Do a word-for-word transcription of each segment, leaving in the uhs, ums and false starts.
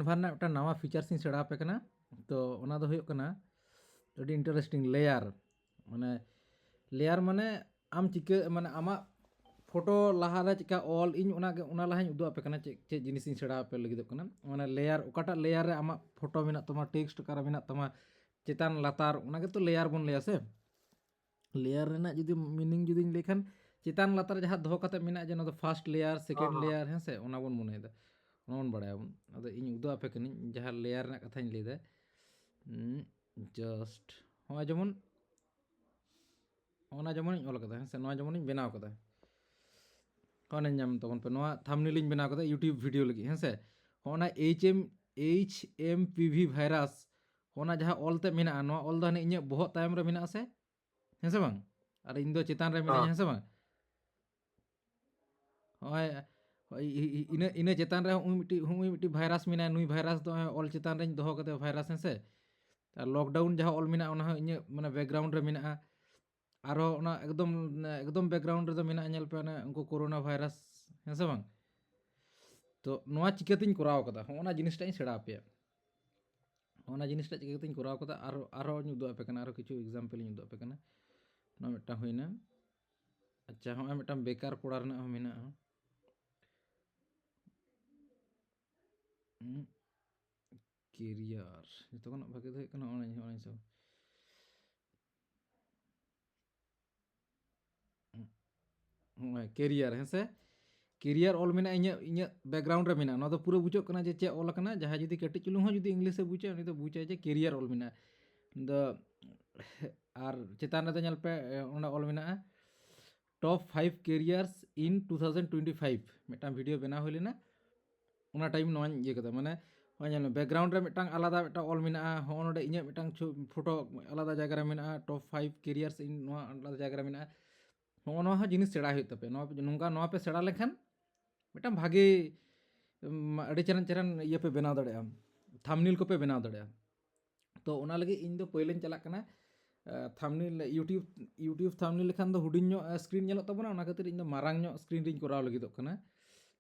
Canva ᱨᱮᱱᱟᱜ ᱢᱤᱫᱴᱟᱝ ᱱᱟᱣᱟ features ᱤᱧ ᱥᱮᱬᱟ ᱟᱯᱮ ᱠᱟᱱᱟ᱾ ᱛᱚ ᱚᱱᱟ ᱫᱚ ᱦᱩᱭᱩᱜ ᱠᱟᱱᱟ ᱟᱹᱰᱤ interesting, layer᱾ ᱢᱟᱱᱮ layer ᱢᱟᱱᱮ ᱟᱢ ᱪᱤᱠᱟᱹ, ᱢᱟᱱᱮ ᱟᱢᱟᱜ ᱯᱷᱳᱴᱳ ᱞᱟᱦᱟᱨᱮ ᱪᱮᱠᱟ ᱚᱞ, ᱤᱧ ᱚᱱᱟ ᱜᱮ, ᱚᱱᱟ ᱞᱟᱦᱟᱧ ᱩᱫᱩᱜ ᱟᱯᱮ ᱠᱟᱱᱟ, ᱪᱮᱫ ᱪᱮᱫ ᱡᱤᱱᱤᱥ ᱤᱧ ᱥᱮᱬᱟ ᱟᱯᱮ ᱞᱟᱹᱜᱤᱫᱚᱜ ᱠᱟᱱᱟ᱾ ᱢᱟᱱᱮ layer, ᱚᱠᱟᱴᱟᱜ layer ᱨᱮ ᱟᱢᱟᱜ ᱯᱷᱳᱴᱳ ᱢᱮᱱᱟᱜ ᱛᱟᱢᱟ, text ᱚᱠᱟᱨᱮ ᱢᱮᱱᱟᱜ ᱛᱟᱢᱟ, ᱪᱮᱛᱟᱱ ᱞᱟᱛᱟᱨ, ᱚᱱᱟ ᱜᱮᱛᱚ layer ᱵᱚᱱ ᱞᱟᱹᱭᱟ ᱥᱮ᱾ Layer ᱨᱮᱱᱟᱜ ᱡᱩᱫᱤ meaning ᱡᱩᱫᱤᱧ ᱞᱟᱹᱭ ᱠᱷᱟᱱ, ᱪᱮᱛᱟᱱ ᱞᱟᱛᱟᱨ ᱡᱟᱦᱟᱸ ᱫᱚᱦᱚ ᱠᱟᱛᱮ ᱢᱮᱱᱟᱜᱼᱟ, ᱡᱮ ᱱᱚᱣᱟ ᱫᱚ first layer, second ᱦᱚᱸ, ᱦᱚᱸ᱾ Layer, ᱦᱮᱸ ᱥᱮ, ᱚᱱᱟ ᱵᱚᱱ ᱢᱚᱱᱮᱭᱮᱫᱟ, ᱚᱱᱟ ᱵᱚᱱ ᱵᱟᱲᱟᱭᱟᱵᱚᱱ᱾ ᱟᱫᱚ ᱤᱧ ᱩᱫᱩᱜ ᱟᱯᱮ ᱠᱟᱹᱱᱟᱹᱧ ᱡᱟᱦᱟᱸ layer ᱨᱮᱱᱟᱜ ᱠᱟᱛᱷᱟᱧ ᱞᱟᱹᱭᱫᱟ᱾ ᱩᱸ, just ᱦᱚᱸᱜᱼᱚᱭ ᱡᱮᱢᱚᱱ, ᱚᱱᱟ ᱡᱮᱢᱚᱱᱤᱧ ᱚᱞ ᱠᱟᱫᱟ, ᱦᱮᱸ ᱥᱮ, ᱱᱚᱣᱟ ᱡᱮᱢᱚᱱᱤᱧ ᱵᱮᱱᱟᱣ ᱠᱟᱫᱟ᱾ ᱦᱚᱸᱜᱼᱚᱭ ᱧᱟᱢ ᱛᱟᱵᱚᱱ ᱯᱮ, ᱱᱚᱣᱟ thumbnail ᱤᱧ ᱵᱮᱱᱟᱣ ᱠᱟᱫᱟ YouTube video ᱞᱟᱹᱜᱤᱫ, ᱦᱮᱸ ᱥᱮ᱾ ᱦᱚᱸᱜᱼᱚᱱᱟ H M, H M P V virus, ᱦᱚᱸᱜᱼᱚᱱᱟ ᱡᱟᱦᱟᱸ ᱚᱞ ᱛᱮ ᱢᱮᱱᱟᱜᱼᱟ, ᱱᱚᱣᱟ ᱚᱞ ᱫᱚ ᱦᱟᱱᱮ ᱤᱧᱟᱹᱜ ᱵᱚᱦᱚᱜ ᱛᱟᱭᱚᱢ ᱨᱮ ᱢᱮᱱᱟᱜᱼᱟ ᱥᱮ, ᱦᱮᱸ ᱥᱮ ᱵᱟᱝ? ᱟᱨ ᱤᱧ ᱫᱚ ᱪᱮᱛᱟᱱ ᱨᱮ ᱢᱤᱱᱟᱹᱧᱟ, ᱦᱚᱸ᱾ ᱦᱮᱸ ᱥᱮ ᱵᱟᱝ? ᱦᱚᱸᱜᱼᱚᱭ, ᱦᱚᱸᱜᱼᱚᱭ, ᱤ-, ᱤ-, ᱤᱱᱟᱹ, ᱤᱱᱟᱹ ᱪᱮᱛᱟᱱ ᱨᱮ ᱦᱚᱸᱜᱼᱚᱭ ᱢᱤᱫᱴᱤᱡ, ᱦᱚᱸᱜᱼᱚᱭ ᱢᱤᱫᱴᱤᱡ virus ᱢᱮᱱᱟᱭᱟ, ᱱᱩᱭ virus ᱫᱚ ᱦᱚᱸᱜᱼᱚᱭ ᱚᱞ ᱪᱮᱛᱟᱱ ᱨᱮᱧ ᱫᱚᱦᱚ ᱠᱟᱫᱮᱭᱟ virus, ᱦᱮᱸ ᱥᱮ? ᱟᱨ lockdown ᱡᱟᱦᱟᱸ ᱚᱞ ᱢᱮᱱᱟᱜᱼᱟ, ᱚᱱᱟ ᱦᱚᱸ ᱤᱧᱟᱹᱜ ᱢᱟᱱᱮ background ᱨᱮ ᱢᱮᱱᱟᱜᱼᱟ᱾ ᱟᱨᱦᱚᱸ ᱚᱱᱟ ᱮᱠᱫᱚᱢ, ᱮᱠᱫᱚᱢ background ᱨᱮᱫᱚ ᱢᱮᱱᱟᱜᱼᱟ, ᱧᱮᱞ ᱯᱮ, ᱚᱱᱮ ᱩᱱᱠᱩ corona virus, ᱦᱮᱸ ᱥᱮ ᱵᱟᱝ? ᱛᱚ ᱱᱚᱣᱟ ᱪᱤᱠᱟᱹᱛᱤᱧ ᱠᱚᱨᱟᱣ ᱠᱟᱫᱟ, ᱦᱚᱸᱜᱼᱚ ᱱᱟ ᱡᱤᱱᱤᱥᱴᱟᱜ ᱤᱧ ᱥᱮᱬᱟ ᱟᱯᱮᱭᱟ᱾ ᱦᱚᱸᱜᱼᱚ ᱱᱟ ᱡᱤᱱᱤᱥᱴᱟᱜ ᱪᱤᱠᱟᱹ ᱠᱟᱛᱮᱧ ᱠᱚᱨᱟᱣ ᱠᱟᱫᱟ, ᱟᱨ, ᱟᱨᱦᱚᱸ ᱤᱧ ᱩᱫᱩᱜ ᱟᱯᱮ ᱠᱟᱱᱟ, ᱟᱨᱦᱚᱸ ᱠᱤᱪᱷᱩ example ᱤᱧ ᱩᱫᱩᱜ ᱟᱯᱮ ᱠᱟᱱᱟ᱾ ᱱᱚᱣᱟ ᱢᱤᱫᱴᱟᱝ ᱦᱩᱭᱱᱟ᱾ ᱟᱪᱪᱷᱟ, ᱦᱚᱸᱜᱼᱚᱭ ᱢᱤᱫᱴᱟᱝ ᱵᱮᱠᱟᱨ ᱠᱚᱲᱟ ᱨᱮᱱᱟᱜ ᱦᱚᱸ ᱢᱮᱱᱟᱜᱼᱟ᱾ ᱦᱩᱸ, career, ᱡᱚᱛᱚ ᱠᱷᱚᱱᱟᱜ ᱵᱷᱟᱜᱮ ᱫᱚ ᱦᱩᱭᱩᱜ ᱠᱟᱱᱟ ᱚᱱᱟ, ᱚᱱᱟ ᱦᱤᱥᱟᱹᱵ᱾ ᱦᱚᱸᱜᱼᱚᱭ career, ᱦᱮᱸ ᱥᱮ? Career ᱚᱞ ᱢᱮᱱᱟᱜᱼᱟ, ᱤᱧᱟᱹᱜ, ᱤᱧᱟᱹᱜ background ᱨᱮ ᱢᱮᱱᱟᱜᱼᱟ᱾ ᱱᱚᱣᱟ ᱫᱚ ᱯᱩᱨᱟᱹ ᱵᱩᱡᱷᱟᱹᱜ ᱠᱟᱱᱟ ᱡᱮ ᱪᱮᱫ ᱚᱞ ᱟᱠᱟᱱᱟ᱾ ᱡᱟᱦᱟᱸᱭ ᱡᱩᱫᱤ ᱠᱟᱹᱴᱤᱡ ᱪᱩᱞᱩᱝ ᱦᱚᱸ ᱡᱩᱫᱤ English ᱮ ᱵᱩᱡᱟ, ᱩᱱᱤ ᱫᱚ ᱵᱩᱡᱟᱭ ᱡᱮ career ᱚᱞ ᱢᱮᱱᱟᱜᱼᱟ᱾ ᱫᱚ, ᱟᱨ ᱪᱮᱛᱟᱱ ᱨᱮᱫᱚ ᱧᱮᱞ ᱯᱮ, ᱚᱸᱰᱮ ᱚᱞ ᱢᱮᱱᱟᱜᱼᱟ, top five careers in two thousand twenty five, ᱢᱤᱫᱴᱟᱝ video ᱵᱮᱱᱟᱣ ᱦᱩᱭ ᱞᱮᱱᱟ, ᱚᱱᱟ time ᱱᱚᱣᱟᱧ ᱤᱭᱟᱹ ᱠᱮᱫᱟ᱾ ᱢᱟᱱᱮ ᱦᱚᱸᱜᱼᱚᱭ ᱧᱮᱞ ᱢᱮ, background ᱨᱮ ᱢᱤᱫᱴᱟᱝ ᱟᱞᱟᱫᱟ ᱢᱤᱫᱴᱟᱝ ᱚᱞ ᱢᱮᱱᱟᱜᱼᱟ, ᱦᱚᱸᱜᱼᱚ ᱱᱚᱰᱮ ᱤᱧᱟᱹᱜ ᱢᱤᱫᱴᱟᱝ ᱪᱷᱚ-, photo ᱟᱞᱟᱫᱟ ᱡᱟᱭᱜᱟ ᱨᱮ ᱢᱮᱱᱟᱜᱼᱟ, top five careers in ᱱᱚᱣᱟ ᱟᱞᱟᱫᱟ ᱡᱟᱭᱜᱟ ᱨᱮ ᱢᱮᱱᱟᱜᱼᱟ᱾ ᱦᱚᱸᱜᱼᱚ ᱱᱚᱣᱟ ᱦᱚᱸ ᱡᱤᱱᱤᱥ ᱥᱮᱬᱟ ᱦᱩᱭᱩᱜ ᱛᱟᱯᱮᱭᱟ᱾ ᱱᱚᱣᱟ, ᱱᱚᱝᱠᱟ ᱱᱚᱣᱟ ᱯᱮ ᱥᱮᱬᱟ ᱞᱮᱱᱠᱷᱟᱱ ᱢᱤᱫᱴᱟᱝ ᱵᱷᱟᱜᱮ, ᱩᱢ, ᱟᱹᱰᱤ ᱪᱮᱦᱨᱟᱱ ᱪᱮᱦᱨᱟᱱ ᱤᱭᱟᱹ ᱯᱮ ᱵᱮᱱᱟᱣ ᱫᱟᱲᱮᱭᱟᱜᱼᱟ, thumbnail ᱠᱚᱯᱮ ᱵᱮᱱᱟᱣ ᱫᱟᱲᱮᱭᱟᱜᱼᱟ᱾ ᱛᱚ ᱚᱱᱟ ᱞᱟᱹᱜᱤᱫ ᱤᱧ ᱫᱚ ᱯᱳᱭᱞᱳᱧ ᱪᱟᱞᱟᱜ ᱠᱟᱱᱟ, ᱟᱸ, thumbnail, YouTube, YouTube thumbnail ᱞᱮᱠᱷᱟᱱ ᱫᱚ ᱦᱩᱰᱤᱧ ᱧᱚᱜ, ᱟᱸ, screen ᱧᱮᱞᱚᱜ ᱛᱟᱵᱚᱱᱟ, ᱚᱱᱟ ᱠᱷᱟᱹᱛᱤᱨ ᱤᱧ ᱫᱚ ᱢᱟᱨᱟᱝ ᱧᱚᱜ screen ᱨᱤᱧ ᱠᱚᱨᱟᱣ ᱞᱟᱹᱜᱤᱫᱚᱜ ᱠᱟᱱᱟ᱾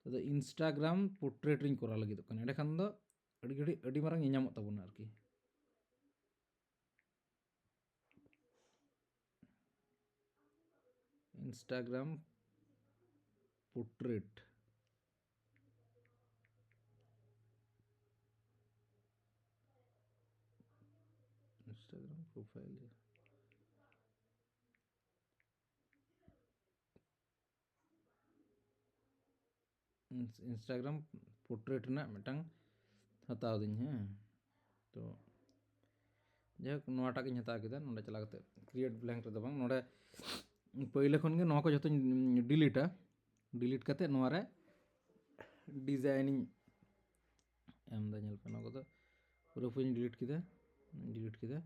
ᱟᱫᱚ Instagram portrait ᱨᱤᱧ ᱠᱚᱨᱟᱣ ᱞᱟᱹᱜᱤᱫᱚᱜ ᱠᱟᱱᱟ᱾ ᱮᱸᱰᱮᱠᱷᱟᱱ ᱫᱚ ᱟᱹᱰᱤ ᱜᱷᱟᱹᱲᱤᱡ ᱟᱹᱰᱤ ᱢᱟᱨᱟᱝ ᱧᱮᱧᱟᱢᱚᱜ ᱛᱟᱵᱚᱱᱟ ᱟᱨᱠᱤ᱾ Instagram portrait, Instagram profile. Instagram portrait ᱨᱮᱱᱟᱜ ᱢᱤᱫᱴᱟᱝ ᱦᱟᱛᱟᱣ ᱫᱟᱹᱧ᱾ ᱦᱮᱸ, ᱛᱚ ᱡᱟᱭᱦᱳᱠ, ᱱᱚᱣᱟᱴᱟᱜ ᱜᱤᱧ ᱦᱟᱛᱟᱣ ᱠᱮᱫᱟ᱾ ᱱᱚᱰᱮ ᱪᱟᱞᱟᱣ ᱠᱟᱛᱮ create blank ᱨᱮᱫᱚ ᱵᱟᱝ, ᱱᱚᱰᱮ ᱯᱳᱭᱞᱳ ᱠᱷᱚᱱ ᱜᱮ ᱱᱚᱣᱟ ᱠᱚ ᱡᱚᱛᱚᱧ ᱰᱤᱞᱤᱴᱟ᱾ ᱰᱤᱞᱤᱴ ᱠᱟᱛᱮ ᱱᱚᱣᱟ ᱨᱮ ᱰᱤᱡᱟᱭᱤᱱᱤᱧ ᱮᱢ ᱮᱫᱟ᱾ ᱧᱮᱞ ᱯᱮ, ᱱᱚᱣᱟ ᱠᱚᱫᱚ ᱯᱩᱨᱟᱹᱯᱩᱨᱤᱧ ᱰᱤᱞᱤᱴ ᱠᱮᱫᱟ᱾ ᱰᱤᱞᱤᱴ ᱠᱮᱫᱟ᱾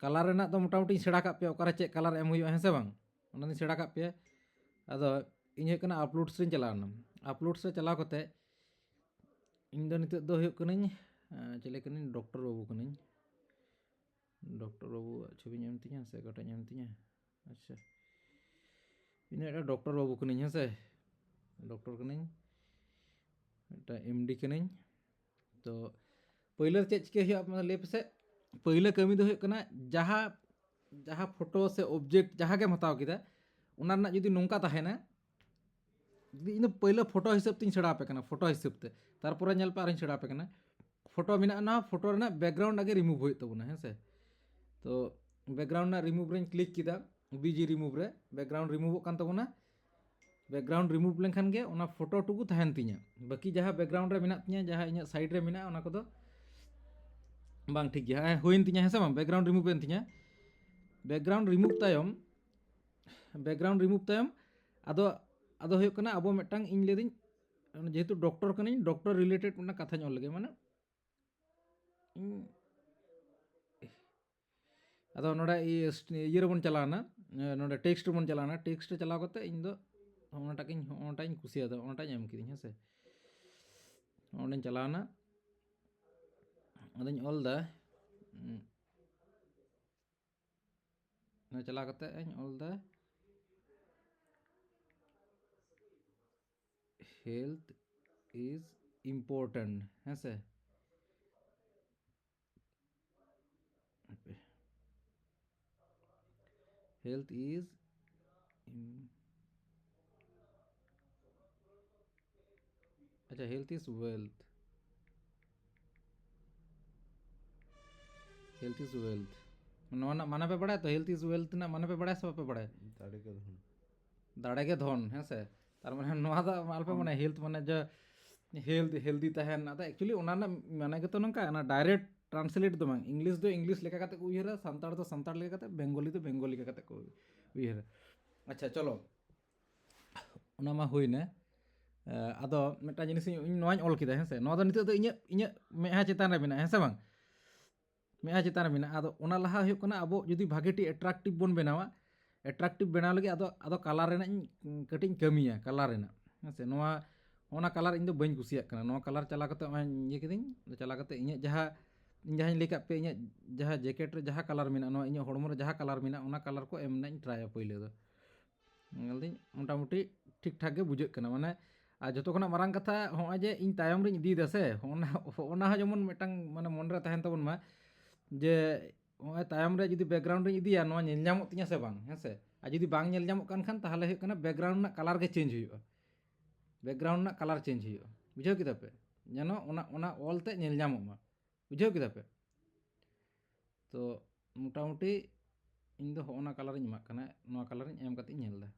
ᱠᱟᱞᱟᱨ ᱨᱮᱱᱟᱜ ᱫᱚ ᱢᱚᱴᱟᱢᱩᱴᱤᱧ ᱥᱮᱬᱟ ᱠᱟᱜ ᱯᱮᱭᱟ, ᱚᱠᱟᱨᱮ ᱪᱮᱫ ᱠᱟᱞᱟᱨ ᱮᱢ ᱦᱩᱭᱩᱜᱼᱟ, ᱦᱮᱸ ᱥᱮ ᱵᱟᱝ? ᱚᱱᱟ ᱫᱚᱧ ᱥᱮᱬᱟ ᱠᱟᱜ ᱯᱮᱭᱟ᱾ ᱟᱫᱚ ᱤᱧ ᱦᱩᱭᱩᱜ ᱠᱟᱱᱟ ᱟᱯᱞᱳᱰᱥ ᱨᱤᱧ ᱪᱟᱞᱟᱣ ᱮᱱᱟ᱾ ᱟᱯᱞᱳᱰᱥ ᱨᱮ ᱪᱟᱞᱟᱣ ᱠᱟᱛᱮ ᱤᱧ ᱫᱚ ᱱᱤᱛᱚᱜ ᱫᱚ ᱦᱩᱭᱩᱜ ᱠᱟᱹᱱᱟᱹᱧ, ᱟᱸ, ᱪᱤᱞᱤ ᱠᱟᱹᱱᱟᱹᱧ? ᱰᱚᱠᱴᱚᱨ ᱵᱟᱹᱵᱩ ᱠᱟᱹᱱᱟᱹᱧ᱾ ᱰᱚᱠᱴᱚᱨ ᱵᱟᱹᱵᱩᱣᱟᱜ ᱪᱷᱚᱵᱤᱧ ᱮᱢ ᱛᱤᱧᱟ ᱥᱮ ᱚᱠᱟᱴᱟᱜ ᱤᱧ ᱮᱢ ᱛᱤᱧᱟ? ᱟᱪᱪᱷᱟ, ᱤᱧ ᱫᱚ ᱢᱤᱫᱴᱟᱝ ᱰᱚᱠᱴᱚᱨ ᱵᱟᱹᱵᱩ ᱠᱟᱹᱱᱟᱹᱧ, ᱦᱮᱸ ᱥᱮ? ᱰᱚᱠᱴᱚᱨ ᱠᱟᱹᱱᱟᱹᱧ, ᱢᱤᱫᱴᱟᱝ ᱮᱢ ᱰᱤ ᱠᱟᱹᱱᱟᱹᱧ᱾ ᱛᱚ ᱯᱟᱹᱭᱞᱟᱹ ᱪᱮᱫ ᱪᱤᱠᱟᱹ ᱦᱩᱭᱩᱜᱼᱟ, ᱢᱟ ᱞᱟᱹᱭ ᱯᱮᱥᱮ᱾ ᱯᱟᱹᱭᱞᱟᱹ ᱠᱟᱹᱢᱤ ᱫᱚ ᱦᱩᱭᱩᱜ ᱠᱟᱱᱟ, ᱡᱟᱦᱟᱸ ᱡᱟᱦᱟᱸ ᱯᱷᱳᱴᱳ ᱥᱮ ᱚᱵᱡᱮᱠᱴ ᱡᱟᱦᱟᱸ ᱜᱮᱢ ᱦᱟᱛᱟᱣ ᱠᱮᱫᱟ, ᱚᱱᱟ ᱨᱮᱱᱟᱜ ᱡᱩᱫᱤ ᱱᱚᱝᱠᱟ ᱛᱟᱦᱮᱱᱟ, ᱡᱩᱫᱤ ᱤᱧ ᱫᱚ ᱯᱟᱹᱭᱞᱟᱹ ᱯᱷᱳᱴᱳ ᱦᱤᱥᱟᱹᱵ ᱛᱤᱧ ᱥᱮᱬᱟ ᱟᱯᱮ ᱠᱟᱱᱟ, ᱯᱷᱳᱴᱳ ᱦᱤᱥᱟᱹᱵ ᱛᱮ, ᱛᱟᱨᱯᱚᱨᱮ ᱧᱮᱞ ᱯᱮ ᱟᱨᱤᱧ ᱥᱮᱬᱟ ᱟᱯᱮ ᱠᱟᱱᱟ᱾ ᱯᱷᱳᱴᱳ ᱢᱮᱱᱟᱜᱼᱟ, ᱱᱚᱣᱟ ᱯᱷᱳᱴᱳ ᱨᱮᱱᱟᱜ ᱵᱮᱠᱜᱨᱟᱣᱩᱱᱰ ᱟᱜᱮ ᱨᱤᱢᱩᱵᱷ ᱦᱩᱭᱩᱜ ᱛᱟᱵᱚᱱᱟ, ᱦᱮᱸ ᱥᱮ? ᱛᱚ ᱵᱮᱠᱜᱨᱟᱣᱩᱱᱰ ᱨᱮᱱᱟᱜ ᱨᱤᱢᱩᱵᱷ ᱨᱮᱧ ᱠᱞᱤᱠ ᱠᱮᱫᱟ, ᱵᱤ ᱡᱤ ᱨᱤᱢᱩᱵᱷ ᱨᱮ ᱵᱮᱠᱜᱨᱟᱣᱩᱱᱰ ᱨᱤᱢᱩᱵᱷᱚᱜ ᱠᱟᱱ ᱛᱟᱵᱚᱱᱟ᱾ ᱵᱮᱠᱜᱨᱟᱣᱩᱱᱰ ᱨᱤᱢᱩᱵᱷ ᱞᱮᱱᱠᱷᱟᱱ ᱜᱮ ᱚᱱᱟ ᱯᱷᱳᱴᱳ ᱴᱩᱠᱩ ᱛᱟᱦᱮᱱ ᱛᱤᱧᱟᱹ, ᱵᱟᱹᱠᱤ ᱡᱟᱦᱟᱸ ᱵᱮᱠᱜᱨᱟᱣᱩᱱᱰ ᱨᱮ ᱢᱮᱱᱟᱜ ᱛᱤᱧᱟᱹ, ᱡᱟᱦᱟᱸ ᱤᱧᱟᱹᱜ ᱥᱟᱭᱤᱰ ᱨᱮ ᱢᱮᱱᱟᱜᱼᱟ, ᱚᱱᱟ ᱠᱚᱫᱚ ᱵᱟᱝ ᱴᱷᱤᱠ ᱜᱮᱭᱟ᱾ ᱦᱮᱸ, ᱦᱩᱭᱮᱱ ᱛᱤᱧᱟᱹ, ᱦᱮᱸ ᱥᱮ ᱵᱟᱝ? ᱵᱮᱠᱜᱨᱟᱣᱩᱱᱰ ᱨᱤᱢᱩᱵᱷ ᱮᱱ ᱛᱤᱧᱟᱹ᱾ ᱵᱮᱠᱜᱨᱟᱣᱩᱱᱰ ᱨᱤᱢᱩᱵᱷ ᱛᱟᱭᱚᱢ, ᱵᱮᱠᱜᱨᱟᱣᱩᱱᱰ ᱨᱤᱢᱩᱵᱷ ᱛᱟᱭᱚᱢ ᱟᱫᱚ, ᱟᱫᱚ ᱦᱩᱭᱩᱜ ᱠᱟᱱᱟ, ᱟᱵᱚ ᱢᱤᱫᱴᱟᱝ, ᱤᱧ ᱞᱟᱹᱭᱫᱟᱹᱧ, ᱡᱮᱦᱮᱛᱩ ᱰᱚᱠᱴᱚᱨ ᱠᱟᱹᱱᱟᱹᱧ, ᱰᱚᱠᱴᱚᱨ ᱨᱤᱞᱮᱴᱮᱰ ᱢᱤᱫᱴᱟᱝ ᱠᱟᱛᱷᱟᱧ ᱚᱞ ᱞᱮᱜᱮ, ᱢᱟᱱᱮ ᱤᱧ ᱟᱫᱚ ᱱᱚᱰᱮ ᱤᱭᱟᱹ, ᱤᱭᱟᱹ ᱨᱮᱵᱚᱱ ᱪᱟᱞᱟᱣᱱᱟ, ᱱᱚᱰᱮ ᱴᱮᱠᱥᱴ ᱨᱮᱵᱚᱱ ᱪᱟᱞᱟᱣᱱᱟ᱾ ᱴᱮᱠᱥᱴ ᱨᱮ ᱪᱟᱞᱟᱣ ᱠᱟᱛᱮ ᱤᱧ ᱫᱚ ᱚᱱᱟᱴᱟᱜ ᱤᱧ, ᱚᱱᱟᱴᱟᱜ ᱤᱧ ᱠᱩᱥᱤᱭᱟᱫᱟ, ᱚᱱᱟᱴᱟᱜ ᱤᱧ ᱮᱢ ᱠᱤᱫᱟᱹᱧ, ᱦᱮᱸ ᱥᱮ᱾ ᱚᱸᱰᱮᱧ ᱪᱟᱞᱟᱣᱱᱟ, ᱟᱫᱚᱧ ᱚᱞ ᱫᱟ, ᱱᱚᱰᱮ ᱪᱟᱞᱟᱣ ᱠᱟᱛᱮ ᱤᱧ ᱚᱞ ᱫᱟ, health is important, ᱦᱮᱸ ᱥᱮ᱾ Health is im- ᱟᱪᱪᱷᱟ, health is wealth. Health is wealth. ᱱᱚᱣᱟ ᱨᱮᱱᱟᱜ ᱢᱟᱱᱮ ᱯᱮ ᱵᱟᱲᱟᱭᱟ ᱛᱚ? Health is wealth ᱨᱮᱱᱟᱜ ᱢᱟᱱᱮ ᱯᱮ ᱵᱟᱲᱟᱭᱟ ᱥᱮ ᱵᱟᱯᱮ ᱵᱟᱲᱟᱭᱟ? ᱫᱟᱲᱮ ᱜᱮ ᱫᱷᱚᱱ. ᱫᱟᱲᱮ ᱜᱮ ᱫᱷᱚᱱ, ᱦᱮᱸ ᱥᱮ? ᱛᱟᱨ ᱢᱟᱱᱮ ᱱᱚᱣᱟ ᱫᱚ ᱟᱞᱚᱯᱮ ᱢᱚᱱᱮᱭᱟ health ᱢᱟᱱᱮ ᱡᱮ health, healthy ᱛᱟᱦᱮᱱ. ᱟᱫᱚ actually ᱚᱱᱟ ᱨᱮᱱᱟᱜ ᱢᱟᱱᱮ ᱜᱮᱛᱚ ᱱᱚᱝᱠᱟ, ᱚᱱᱟ direct translate ᱫᱚ ᱵᱟᱝ. English ᱫᱚ English ᱞᱮᱠᱟ ᱠᱟᱛᱮ ᱠᱚ ᱩᱭᱦᱟᱹᱨᱟ, ᱥᱟᱱᱛᱟᱲ ᱫᱚ ᱥᱟᱱᱛᱟᱲ ᱞᱮᱠᱟ ᱠᱟᱛᱮ, Bengali ᱫᱚ Bengali ᱞᱮᱠᱟ ᱠᱟᱛᱮ ᱠᱚ ᱩᱭᱦᱟᱹᱨᱟ. ᱟᱪᱪᱷᱟ, ᱪᱚᱞᱚ, ᱚᱱᱟ ᱢᱟ ᱦᱩᱭᱱᱟ. ᱟᱫᱚ ᱢᱤᱫᱴᱟᱝ ᱡᱤᱱᱤᱥ ᱤᱧ ᱱᱚᱣᱟᱧ ᱚᱞ ᱠᱮᱫᱟ, ᱦᱮᱸ ᱥᱮ? ᱱᱚᱣᱟ ᱫᱚ ᱱᱤᱛᱚᱜ ᱫᱚ ᱤᱧᱟᱹᱜ ᱤᱧᱟᱹᱜ ᱢᱮᱫᱦᱟ ᱪᱮᱛᱟᱱ ᱨᱮ ᱢᱮᱱᱟᱜᱼᱟ, ᱦᱮᱸ ᱥᱮ ᱵᱟᱝ? ᱢᱮᱫᱦᱟ ᱪᱮᱛᱟᱱ ᱨᱮ ᱢᱮᱱᱟᱜᱼᱟ. ᱟᱫᱚ ᱚᱱᱟ ᱞᱟᱦᱟ ᱦᱩᱭᱩᱜ ᱠᱟᱱᱟ, ᱟᱵᱚ ᱡᱩᱫᱤ ᱵᱷᱟᱜᱮ ᱴᱷᱤᱠ attractive ᱵᱚᱱ ᱵᱮᱱᱟᱣᱟ, attractive ᱵᱮᱱᱟᱣ ᱞᱟᱹᱜᱤᱫ ᱟᱫᱚ ᱟᱫᱚ ᱠᱟᱞᱟᱨ ᱨᱮᱱᱟᱜ ᱤᱧ ᱠᱟᱹᱴᱤᱡ ᱤᱧ ᱠᱟᱹᱢᱤᱭᱟ, ᱠᱟᱞᱟᱨ ᱨᱮᱱᱟᱜ, ᱦᱮᱸ ᱥᱮ? ᱱᱚᱣᱟ ᱚᱱᱟ ᱠᱟᱞᱟᱨ ᱤᱧ ᱫᱚ ᱵᱟᱹᱧ ᱠᱩᱥᱤᱭᱟᱜ ᱠᱟᱱᱟ. ᱱᱚᱣᱟ ᱠᱟᱞᱟᱨ ᱪᱟᱞᱟᱣ ᱠᱟᱛᱮ ᱱᱚᱜᱼᱚᱭ ᱤᱭᱟᱹ ᱠᱤᱫᱟᱹᱧ, ᱪᱟᱞᱟᱣ ᱠᱟᱛᱮ ᱤᱧᱟᱹᱜ ᱡᱟᱦᱟᱸ ᱤᱧ ᱡᱟᱦᱟᱸᱧ ᱞᱟᱹᱭ ᱠᱟᱜ ᱯᱮ, ᱤᱧᱟᱹᱜ ᱡᱟᱦᱟᱸ ᱡᱮᱠᱮᱴ ᱨᱮ ᱡᱟᱦᱟᱸ ᱠᱟᱞᱟᱨ ᱢᱮᱱᱟᱜᱼᱟ, ᱱᱚᱣᱟ ᱤᱧᱟᱹᱜ ᱦᱚᱲᱢᱚ ᱨᱮ ᱡᱟᱦᱟᱸ ᱠᱟᱞᱟᱨ ᱢᱮᱱᱟᱜᱼᱟ, ᱚᱱᱟ ᱠᱟᱞᱟᱨ ᱠᱚ ᱮᱢ ᱨᱮᱱᱟᱜ ᱤᱧ ᱴᱨᱟᱭᱟ ᱯᱳᱭᱞᱳ ᱫᱚ. ᱧᱮᱞ ᱫᱟᱹᱧ ᱢᱚᱴᱟᱢᱩᱴᱤ ᱴᱷᱤᱠ ᱴᱷᱟᱠ ᱜᱮ ᱵᱩᱡᱷᱟᱹᱜ ᱠᱟᱱᱟ. ᱢᱟᱱᱮ ᱟᱨ ᱡᱚᱛᱚ ᱠᱷᱚᱱᱟᱜ ᱢᱟᱨᱟᱝ ᱠᱟᱛᱷᱟ, ᱦᱚᱸᱜᱼᱚᱭ ᱡᱮ ᱤᱧ ᱛᱟᱭᱚᱢ ᱨᱤᱧ ᱤᱫᱤᱭᱮᱫᱟ ᱥᱮ, ᱦᱚᱸᱜᱼᱚ ᱱᱟ ᱦᱚᱸᱜᱼᱚ ᱱᱟ ᱦᱚᱸ ᱡᱮᱢᱚᱱ ᱢᱤᱫᱴᱟᱝ ᱢᱟᱱᱮ ᱢᱚᱱᱮ ᱨᱮ ᱛᱟᱦᱮᱱ ᱛᱟᱵᱚᱱ ᱢᱟ, ᱡᱮ ᱱᱚᱜᱼᱚᱭ ᱛᱟᱭᱚᱢ ᱨᱮ ᱡᱩᱫᱤ ᱵᱮᱠᱜᱨᱟᱣᱩᱱᱰ ᱨᱤᱧ ᱤᱫᱤᱭᱟ, ᱱᱚᱣᱟ ᱧᱮᱞ ᱧᱟᱢᱚᱜ ᱛᱤᱧᱟ ᱥᱮ ᱵᱟᱝ, ᱦᱮᱸ ᱥᱮ? ᱟᱨ ᱡᱩᱫᱤ ᱵᱟᱝ ᱧᱮᱞ ᱧᱟᱢᱚᱜ ᱠᱟᱱ ᱠᱷᱟᱱ, ᱛᱟᱦᱚᱞᱮ ᱦᱩᱭᱩᱜ ᱠᱟᱱᱟ ᱵᱮᱠᱜᱨᱟᱣᱩᱱᱰ ᱨᱮᱱᱟᱜ ᱠᱟᱞᱟᱨ ᱜᱮ ᱪᱮᱧᱡᱽ ᱦᱩᱭᱩᱜᱼᱟ. ᱵᱮᱠᱜᱨᱟᱣᱩᱱᱰ ᱨᱮᱱᱟᱜ ᱠᱟᱞᱟᱨ ᱪᱮᱧᱡᱽ ᱦᱩᱭᱩᱜᱼᱟ. ᱵᱩᱡᱷᱟᱹᱣ ᱠᱮᱫᱟ ᱯᱮ? ᱡᱮᱱᱚ ᱚᱱᱟ ᱚᱱᱟ ᱚᱞ ᱛᱮ ᱧᱮᱞ ᱧᱟᱢᱚᱜ ᱢᱟ. ᱵᱩᱡᱷᱟᱹᱣ ᱠᱮᱫᱟ ᱯᱮ? ᱛᱚ ᱢᱚᱴᱟᱢᱩᱴᱤ ᱤᱧ ᱫᱚ ᱦᱚᱸᱜᱼᱚ ᱱᱟ ᱠᱟᱞᱟᱨᱤᱧ ᱮᱢᱟᱜ ᱠᱟᱱᱟ, ᱱᱚᱣᱟ ᱠᱟᱞᱟᱨᱤᱧ ᱮᱢ ᱠᱟᱛᱮ ᱤᱧ ᱧᱮᱞ ᱮᱫᱟ.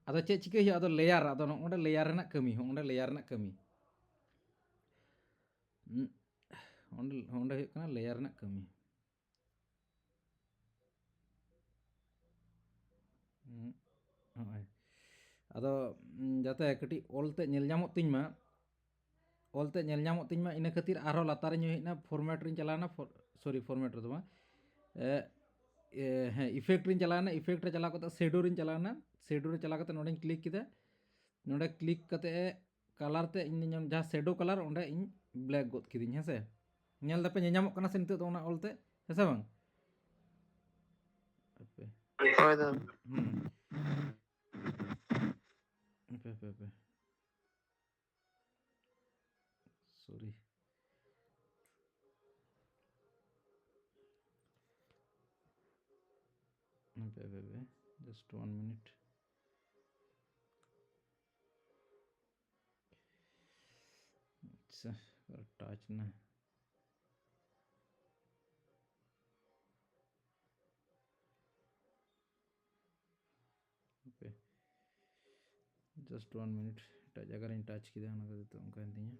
ᱟᱫᱚ ᱪᱮᱫ ᱪᱤᱠᱟᱹᱭ ᱦᱩᱭᱩᱜᱼᱟ? ᱟᱫᱚ ᱞᱮᱭᱟᱨ, ᱟᱫᱚ ᱱᱚᱜᱼᱚᱸᱰᱮ ᱞᱮᱭᱟᱨ ᱨᱮᱱᱟᱜ ᱠᱟᱹᱢᱤ, ᱦᱚᱸᱜᱼᱚᱸᱰᱮ ᱞᱮᱭᱟᱨ ᱨᱮᱱᱟᱜ ᱠᱟᱹᱢᱤ. ᱦᱩᱸ, ᱚᱸᱰᱮ ᱚᱸᱰᱮ ᱦᱩᱭᱩᱜ ᱠᱟᱱᱟ ᱞᱮᱭᱟᱨ ᱨᱮᱱᱟᱜ ᱠᱟᱹᱢᱤ. ᱦᱩᱸ, ᱱᱚᱜᱼᱚᱭ. ᱟᱫᱚ ᱩᱸ, ᱡᱟᱛᱮ ᱠᱟᱹᱴᱤᱡ ᱚᱞ ᱛᱮ ᱧᱮᱞ ᱧᱟᱢᱚᱜ ᱛᱤᱧ ᱢᱟ, ᱚᱞ ᱛᱮ ᱧᱮᱞ ᱧᱟᱢᱚᱜ ᱛᱤᱧ ᱢᱟ, ᱤᱱᱟᱹ ᱠᱷᱟᱹᱛᱤᱨ ᱟᱨᱦᱚᱸ ᱞᱟᱛᱟᱨ ᱤᱧ ᱦᱮᱡ ᱮᱱᱟ, ᱯᱷᱚᱨᱢᱮᱴ ᱨᱤᱧ ᱪᱟᱞᱟᱣ ᱮᱱᱟ, ᱥᱚᱨᱤ, ᱯᱷᱚᱨᱢᱮᱴ ᱨᱮᱫᱚ ᱵᱟᱝ, ᱮ, ᱮ, ᱦᱮᱸ, ᱤᱯᱷᱮᱠᱴ ᱨᱤᱧ ᱪᱟᱞᱟᱣ ᱮᱱᱟ, ᱤᱯᱷᱮᱠᱴ ᱨᱮ ᱪᱟᱞᱟᱣ ᱠᱟᱛᱮ ᱥᱮᱰᱳ ᱨᱤᱧ ᱪᱟᱞᱟᱣ ᱮᱱᱟ, ᱥᱮᱰᱳ ᱨᱮ ᱪᱟᱞᱟᱣ ᱠᱟᱛᱮ ᱱᱚᱸᱰᱮᱧ ᱠᱞᱤᱠ ᱠᱮᱫᱟ, ᱱᱚᱸᱰᱮ ᱠᱞᱤᱠ ᱠᱟᱛᱮ ᱠᱟᱞᱟᱨ ᱛᱮ ᱤᱧ ᱡᱟᱦᱟᱸ ᱥᱮᱰᱳ ᱠᱟᱞᱟᱨ, ᱚᱸᱰᱮ ᱤᱧ ᱵᱞᱮᱠ ᱜᱚᱫ ᱠᱤᱫᱤᱧ, ᱦᱮᱸ ᱥᱮ? ᱧᱮᱞ ᱫᱟᱯᱮ, ᱧᱮᱞ ᱧᱟᱢᱚᱜ ᱠᱟᱱᱟ ᱥᱮ ᱱᱤᱛᱚᱜ ᱫᱚ ᱚᱱᱟ ᱚᱞ ᱛᱮ, ᱦᱮᱸ ᱥᱮ ᱵᱟᱝ? ᱦᱟᱯᱮ. ᱦᱳᱭ ᱫᱟ. ᱦᱩᱸ. ᱦᱟᱯᱮ, ᱦᱟᱯᱮ, ᱦᱟᱯᱮ. ᱥᱚᱨᱤ. ᱵᱮ, ᱵᱮ, ᱵᱮ, just one minute. ᱟᱪᱪᱷᱟ, ᱴᱟᱪ ᱱᱟ᱾ ᱦᱟᱯᱮ, just one minute, ᱮᱴᱟᱜ ᱡᱟᱭᱜᱟ ᱨᱤᱧ ᱴᱟᱪ ᱠᱮᱫᱟ, ᱚᱱᱟ ᱠᱷᱟᱹᱛᱤᱨ ᱛᱮ ᱚᱱᱠᱟᱭᱮᱱ ᱛᱤᱧᱟ᱾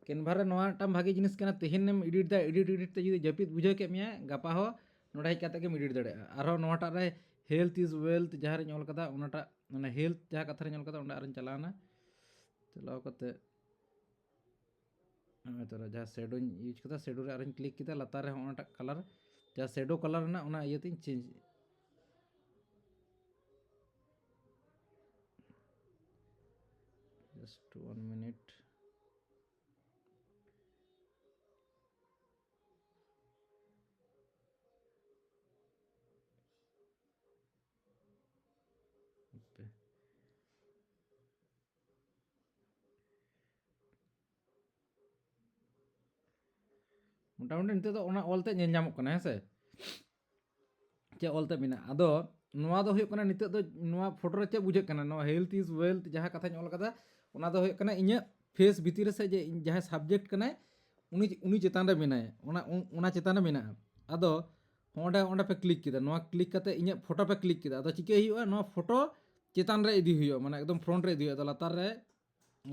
ᱠᱮᱱᱵᱷᱟ ᱨᱮ ᱱᱚᱣᱟ ᱢᱤᱫᱴᱟᱝ ᱵᱷᱟᱜᱮ ᱡᱤᱱᱤᱥ ᱠᱟᱱᱟ, ᱛᱮᱦᱮᱧ ᱮᱢ ᱮᱰᱤᱴ ᱫᱟ, ᱮᱰᱤᱴ ᱮᱰᱤᱴ ᱛᱮ ᱡᱩᱫᱤ ᱡᱟᱹᱯᱤᱫ ᱵᱩᱡᱷᱟᱹᱣ ᱠᱮᱫ ᱢᱮᱭᱟ, ᱜᱟᱯᱟ ᱦᱚᱸ ᱱᱚᱰᱮ ᱦᱮᱡ ᱠᱟᱛᱮ ᱜᱮᱢ ᱮᱰᱤᱴ ᱫᱟᱲᱮᱭᱟᱜᱼᱟ᱾ ᱟᱨᱦᱚᱸ ᱱᱚᱣᱟᱴᱟᱜ ᱨᱮ health is wealth ᱡᱟᱦᱟᱸ ᱨᱤᱧ ᱚᱞ ᱠᱟᱫᱟ, ᱚᱱᱟᱴᱟᱜ, ᱢᱟᱱᱮ health ᱡᱟᱦᱟᱸ ᱠᱟᱛᱷᱟ ᱨᱤᱧ ᱚᱞ ᱠᱟᱫᱟ, ᱚᱸᱰᱮ ᱟᱨᱤᱧ ᱪᱟᱞᱟᱣᱱᱟ᱾ ᱪᱟᱞᱟᱣ ᱠᱟᱛᱮ ᱱᱚᱜᱼᱚᱭ ᱛᱚᱨᱟ ᱡᱟᱦᱟᱸ ᱥᱮᱰᱳᱧ ᱤᱭᱩᱡᱽ ᱠᱟᱫᱟ, ᱥᱮᱰᱳ ᱨᱮ ᱟᱨᱤᱧ ᱠᱞᱤᱠ ᱠᱮᱫᱟ, ᱞᱟᱛᱟᱨ ᱨᱮ ᱦᱚᱸᱜᱼᱚ ᱱᱟᱴᱟᱜ ᱠᱟᱞᱟᱨ, ᱡᱟᱦᱟᱸ ᱥᱮᱰᱳ ᱠᱟᱞᱟᱨ ᱨᱮᱱᱟᱜ ᱚᱱᱟ ᱤᱭᱟᱹ ᱛᱤᱧ ᱪᱮᱧᱡᱽ᱾ Just one minute. ᱦᱟᱯᱮ᱾ ᱢᱚᱴᱟᱢᱩᱴᱤ ᱱᱤᱛᱚᱜ ᱫᱚ ᱚᱱᱟ ᱚᱞ ᱛᱮ ᱧᱮᱞ ᱧᱟᱢᱚᱜ ᱠᱟᱱᱟ, ᱦᱮᱸ ᱥᱮ? ᱪᱮᱫ ᱚᱞ ᱛᱮ ᱢᱮᱱᱟᱜᱼᱟ? ᱟᱫᱚ ᱱᱚᱣᱟ ᱫᱚ ᱦᱩᱭᱩᱜ ᱠᱟᱱᱟ, ᱱᱤᱛᱚᱜ ᱫᱚ ᱱᱚᱣᱟ ᱯᱷᱳᱴᱳ ᱨᱮ ᱪᱮᱫ ᱵᱩᱡᱷᱟᱹᱜ ᱠᱟᱱᱟ? ᱱᱚᱣᱟ health is wealth ᱡᱟᱦᱟᱸ ᱠᱟᱛᱷᱟᱧ ᱚᱞ ᱠᱟᱫᱟ, ᱚᱱᱟ ᱫᱚ ᱦᱩᱭᱩᱜ ᱠᱟᱱᱟ ᱤᱧᱟᱹᱜ ᱯᱷᱮᱥ ᱵᱷᱤᱛᱤᱨ ᱨᱮ, ᱥᱮ ᱡᱮ ᱤᱧ ᱡᱟᱦᱟᱸᱭ subject ᱠᱟᱱᱟᱭ, ᱩᱱᱤ, ᱩᱱᱤ ᱪᱮᱛᱟᱱ ᱨᱮ ᱢᱮᱱᱟᱭᱟ, ᱚᱱᱟ, ᱚᱱᱟ ᱪᱮᱛᱟᱱ ᱨᱮ ᱢᱮᱱᱟᱜᱼᱟ᱾ ᱟᱫᱚ ᱚᱸᱰᱮ, ᱚᱸᱰᱮ ᱯᱮ ᱠᱞᱤᱠ ᱠᱮᱫᱟ, ᱱᱚᱣᱟ ᱠᱞᱤᱠ ᱠᱟᱛᱮ ᱤᱧᱟᱹᱜ ᱯᱷᱳᱴᱳ ᱯᱮ ᱠᱞᱤᱠ ᱠᱮᱫᱟ᱾ ᱟᱫᱚ ᱪᱤᱠᱟᱹ ᱦᱩᱭᱩᱜᱼᱟ? ᱱᱚᱣᱟ ᱯᱷᱳᱴᱳ ᱪᱮᱛᱟᱱ ᱨᱮ ᱤᱫᱤ ᱦᱩᱭᱩᱜᱼᱟ, ᱢᱟᱱᱮ ᱮᱠᱫᱚᱢ ᱯᱷᱨᱚᱱᱴ ᱨᱮ ᱤᱫᱤ ᱦᱩᱭᱩᱜᱼᱟ᱾ ᱟᱫᱚ ᱞᱟᱛᱟᱨ ᱨᱮ,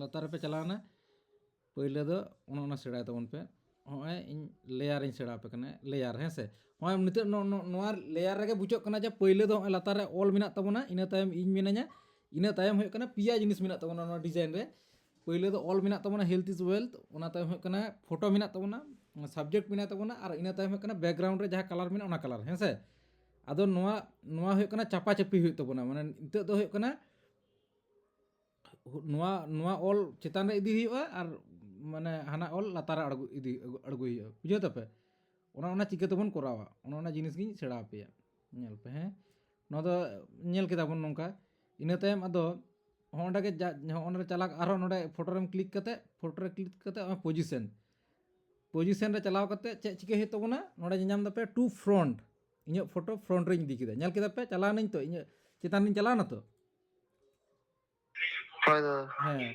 ᱞᱟᱛᱟᱨ ᱨᱮᱯᱮ ᱪᱟᱞᱟᱣᱱᱟ, ᱯᱳᱭᱞᱳ ᱫᱚ ᱚᱱᱮ ᱚᱱᱟ ᱥᱮᱬᱟᱭ ᱛᱟᱵᱚᱱ ᱯᱮ᱾ ᱦᱚᱸᱜᱼᱚᱭ ᱤᱧ ᱞᱮᱭᱟᱨ ᱤᱧ ᱥᱮᱬᱟ ᱟᱯᱮ ᱠᱟᱱᱟ, ᱞᱮᱭᱟᱨ, ᱦᱮᱸ ᱥᱮ? ᱦᱚᱸᱜᱼᱚᱭ ᱱᱤᱛᱚᱜ ᱱᱚ-, ᱱᱚ-, ᱱᱚᱣᱟ ᱞᱮᱭᱟᱨ ᱨᱮᱜᱮ ᱵᱩᱡᱷᱟᱹᱜ ᱠᱟᱱᱟ ᱡᱮ ᱯᱳᱭᱞᱳ ᱫᱚ ᱦᱚᱸᱜᱼᱚᱭ ᱞᱟᱛᱟᱨ ᱨᱮ ᱚᱞ ᱢᱮᱱᱟᱜ ᱛᱟᱵᱚᱱᱟ, ᱤᱱᱟᱹ ᱛᱟᱭᱚᱢ ᱤᱧ ᱢᱤᱱᱟᱹᱧᱟ, ᱤᱱᱟᱹ ᱛᱟᱭᱚᱢ ᱦᱩᱭᱩᱜ ᱠᱟᱱᱟ ᱯᱮᱭᱟ ᱡᱤᱱᱤᱥ ᱢᱮᱱᱟᱜ ᱛᱟᱵᱚᱱᱟ ᱱᱚᱣᱟ ᱰᱤᱡᱟᱭᱤᱱ ᱨᱮ᱾ ᱯᱳᱭᱞᱳ ᱫᱚ ᱚᱞ ᱢᱮᱱᱟᱜ ᱛᱟᱵᱚᱱᱟ, health is wealth, ᱚᱱᱟ ᱛᱟᱭᱚᱢ ᱦᱩᱭᱩᱜ ᱠᱟᱱᱟ ᱯᱷᱳᱴᱳ ᱢᱮᱱᱟᱜ ᱛᱟᱵᱚᱱᱟ, subject ᱢᱮᱱᱟᱜ ᱛᱟᱵᱚᱱᱟ, ᱟᱨ ᱤᱱᱟᱹ ᱛᱟᱭᱚᱢ ᱦᱩᱭᱩᱜ ᱠᱟᱱᱟ background ᱨᱮ ᱡᱟᱦᱟᱸ ᱠᱟᱞᱟᱨ ᱢᱮᱱᱟᱜᱼᱟ, ᱚᱱᱟ ᱠᱟᱞᱟᱨ, ᱦᱮᱸ ᱥᱮ? ᱟᱫᱚ ᱱᱚᱣᱟ, ᱱᱚᱣᱟ ᱦᱩᱭᱩᱜ ᱠᱟᱱᱟ ᱪᱟᱯᱟ ᱪᱟᱯᱤ ᱦᱩᱭᱩᱜ ᱛᱟᱵᱚᱱᱟ, ᱢᱟᱱᱮ ᱱᱤᱛᱚᱜ ᱫᱚ ᱦᱩᱭᱩᱜ ᱠᱟᱱᱟ ᱱᱚᱣᱟ, ᱱᱚᱣᱟ ᱚᱞ ᱪᱮᱛᱟᱱ ᱨᱮ ᱤᱫᱤ ᱦᱩᱭᱩᱜᱼᱟ ᱟᱨ ᱢᱟᱱᱮ ᱦᱟᱱᱟ ᱚᱞ ᱞᱟᱛᱟᱨ ᱨᱮ ᱟᱬᱜᱚ ᱤᱫᱤ, ᱟᱬᱜᱚᱭ ᱦᱩᱭᱩᱜᱼᱟ, ᱵᱩᱡᱷᱟᱹᱣ ᱛᱟᱯᱮ? ᱚᱱᱟ ᱚᱱᱟ ᱪᱤᱠᱟᱹ ᱛᱮᱵᱚᱱ ᱠᱚᱨᱟᱣᱟ, ᱚᱱᱟ ᱚᱱᱟ ᱡᱤᱱᱤᱥ ᱜᱤᱧ ᱥᱮᱬᱟ ᱟᱯᱮᱭᱟ᱾ ᱧᱮᱞ ᱯᱮ, ᱦᱮᱸ, ᱱᱚᱣᱟ ᱫᱚ ᱧᱮᱞ ᱠᱮᱫᱟ ᱵᱚᱱ ᱱᱚᱝᱠᱟ᱾ ᱤᱱᱟᱹ ᱛᱟᱭᱚᱢ ᱟᱫᱚ ᱦᱚᱸ ᱚᱸᱰᱮ ᱜᱮ ᱡᱟ-, ᱦᱚᱸ ᱚᱸᱰᱮ ᱪᱟᱞᱟᱜ, ᱟᱨᱦᱚᱸ ᱱᱚᱰᱮ ᱯᱷᱳᱴᱳ ᱨᱮᱢ ᱠᱞᱤᱠ ᱠᱟᱛᱮ, ᱯᱷᱳᱴᱳ ᱨᱮ ᱠᱞᱤᱠ ᱠᱟᱛᱮ ᱱᱚᱜᱼᱚᱭ ᱯᱚᱡᱤᱥᱮᱱ, ᱯᱚᱡᱤᱥᱮᱱ ᱨᱮ ᱪᱟᱞᱟᱣ ᱠᱟᱛᱮ ᱪᱮᱫ ᱪᱤᱠᱟᱹ ᱦᱩᱭᱩᱜ ᱛᱟᱵᱚᱱᱟ? ᱱᱚᱰᱮ ᱧᱮᱧᱟᱢ ᱫᱟᱯᱮ ᱴᱩ ᱯᱷᱨᱚᱱᱴ, ᱤᱧᱟᱹᱜ ᱯᱷᱳᱴᱳ ᱯᱷᱨᱚᱱᱴ ᱨᱮᱧ ᱤᱫᱤ ᱠᱮᱫᱟ᱾ ᱧᱮᱞ ᱠᱮᱫᱟ ᱯᱮ, ᱪᱟᱞᱟᱣ ᱱᱟᱹᱧ ᱛᱚ, ᱤᱧᱟᱹᱜ ᱪᱮᱛᱟᱱ ᱨᱤᱧ ᱪᱟᱞᱟᱣ ᱱᱟ ᱛᱚ᱾ ᱦᱳᱭ ᱫᱟᱫᱟ᱾ ᱦᱮᱸ,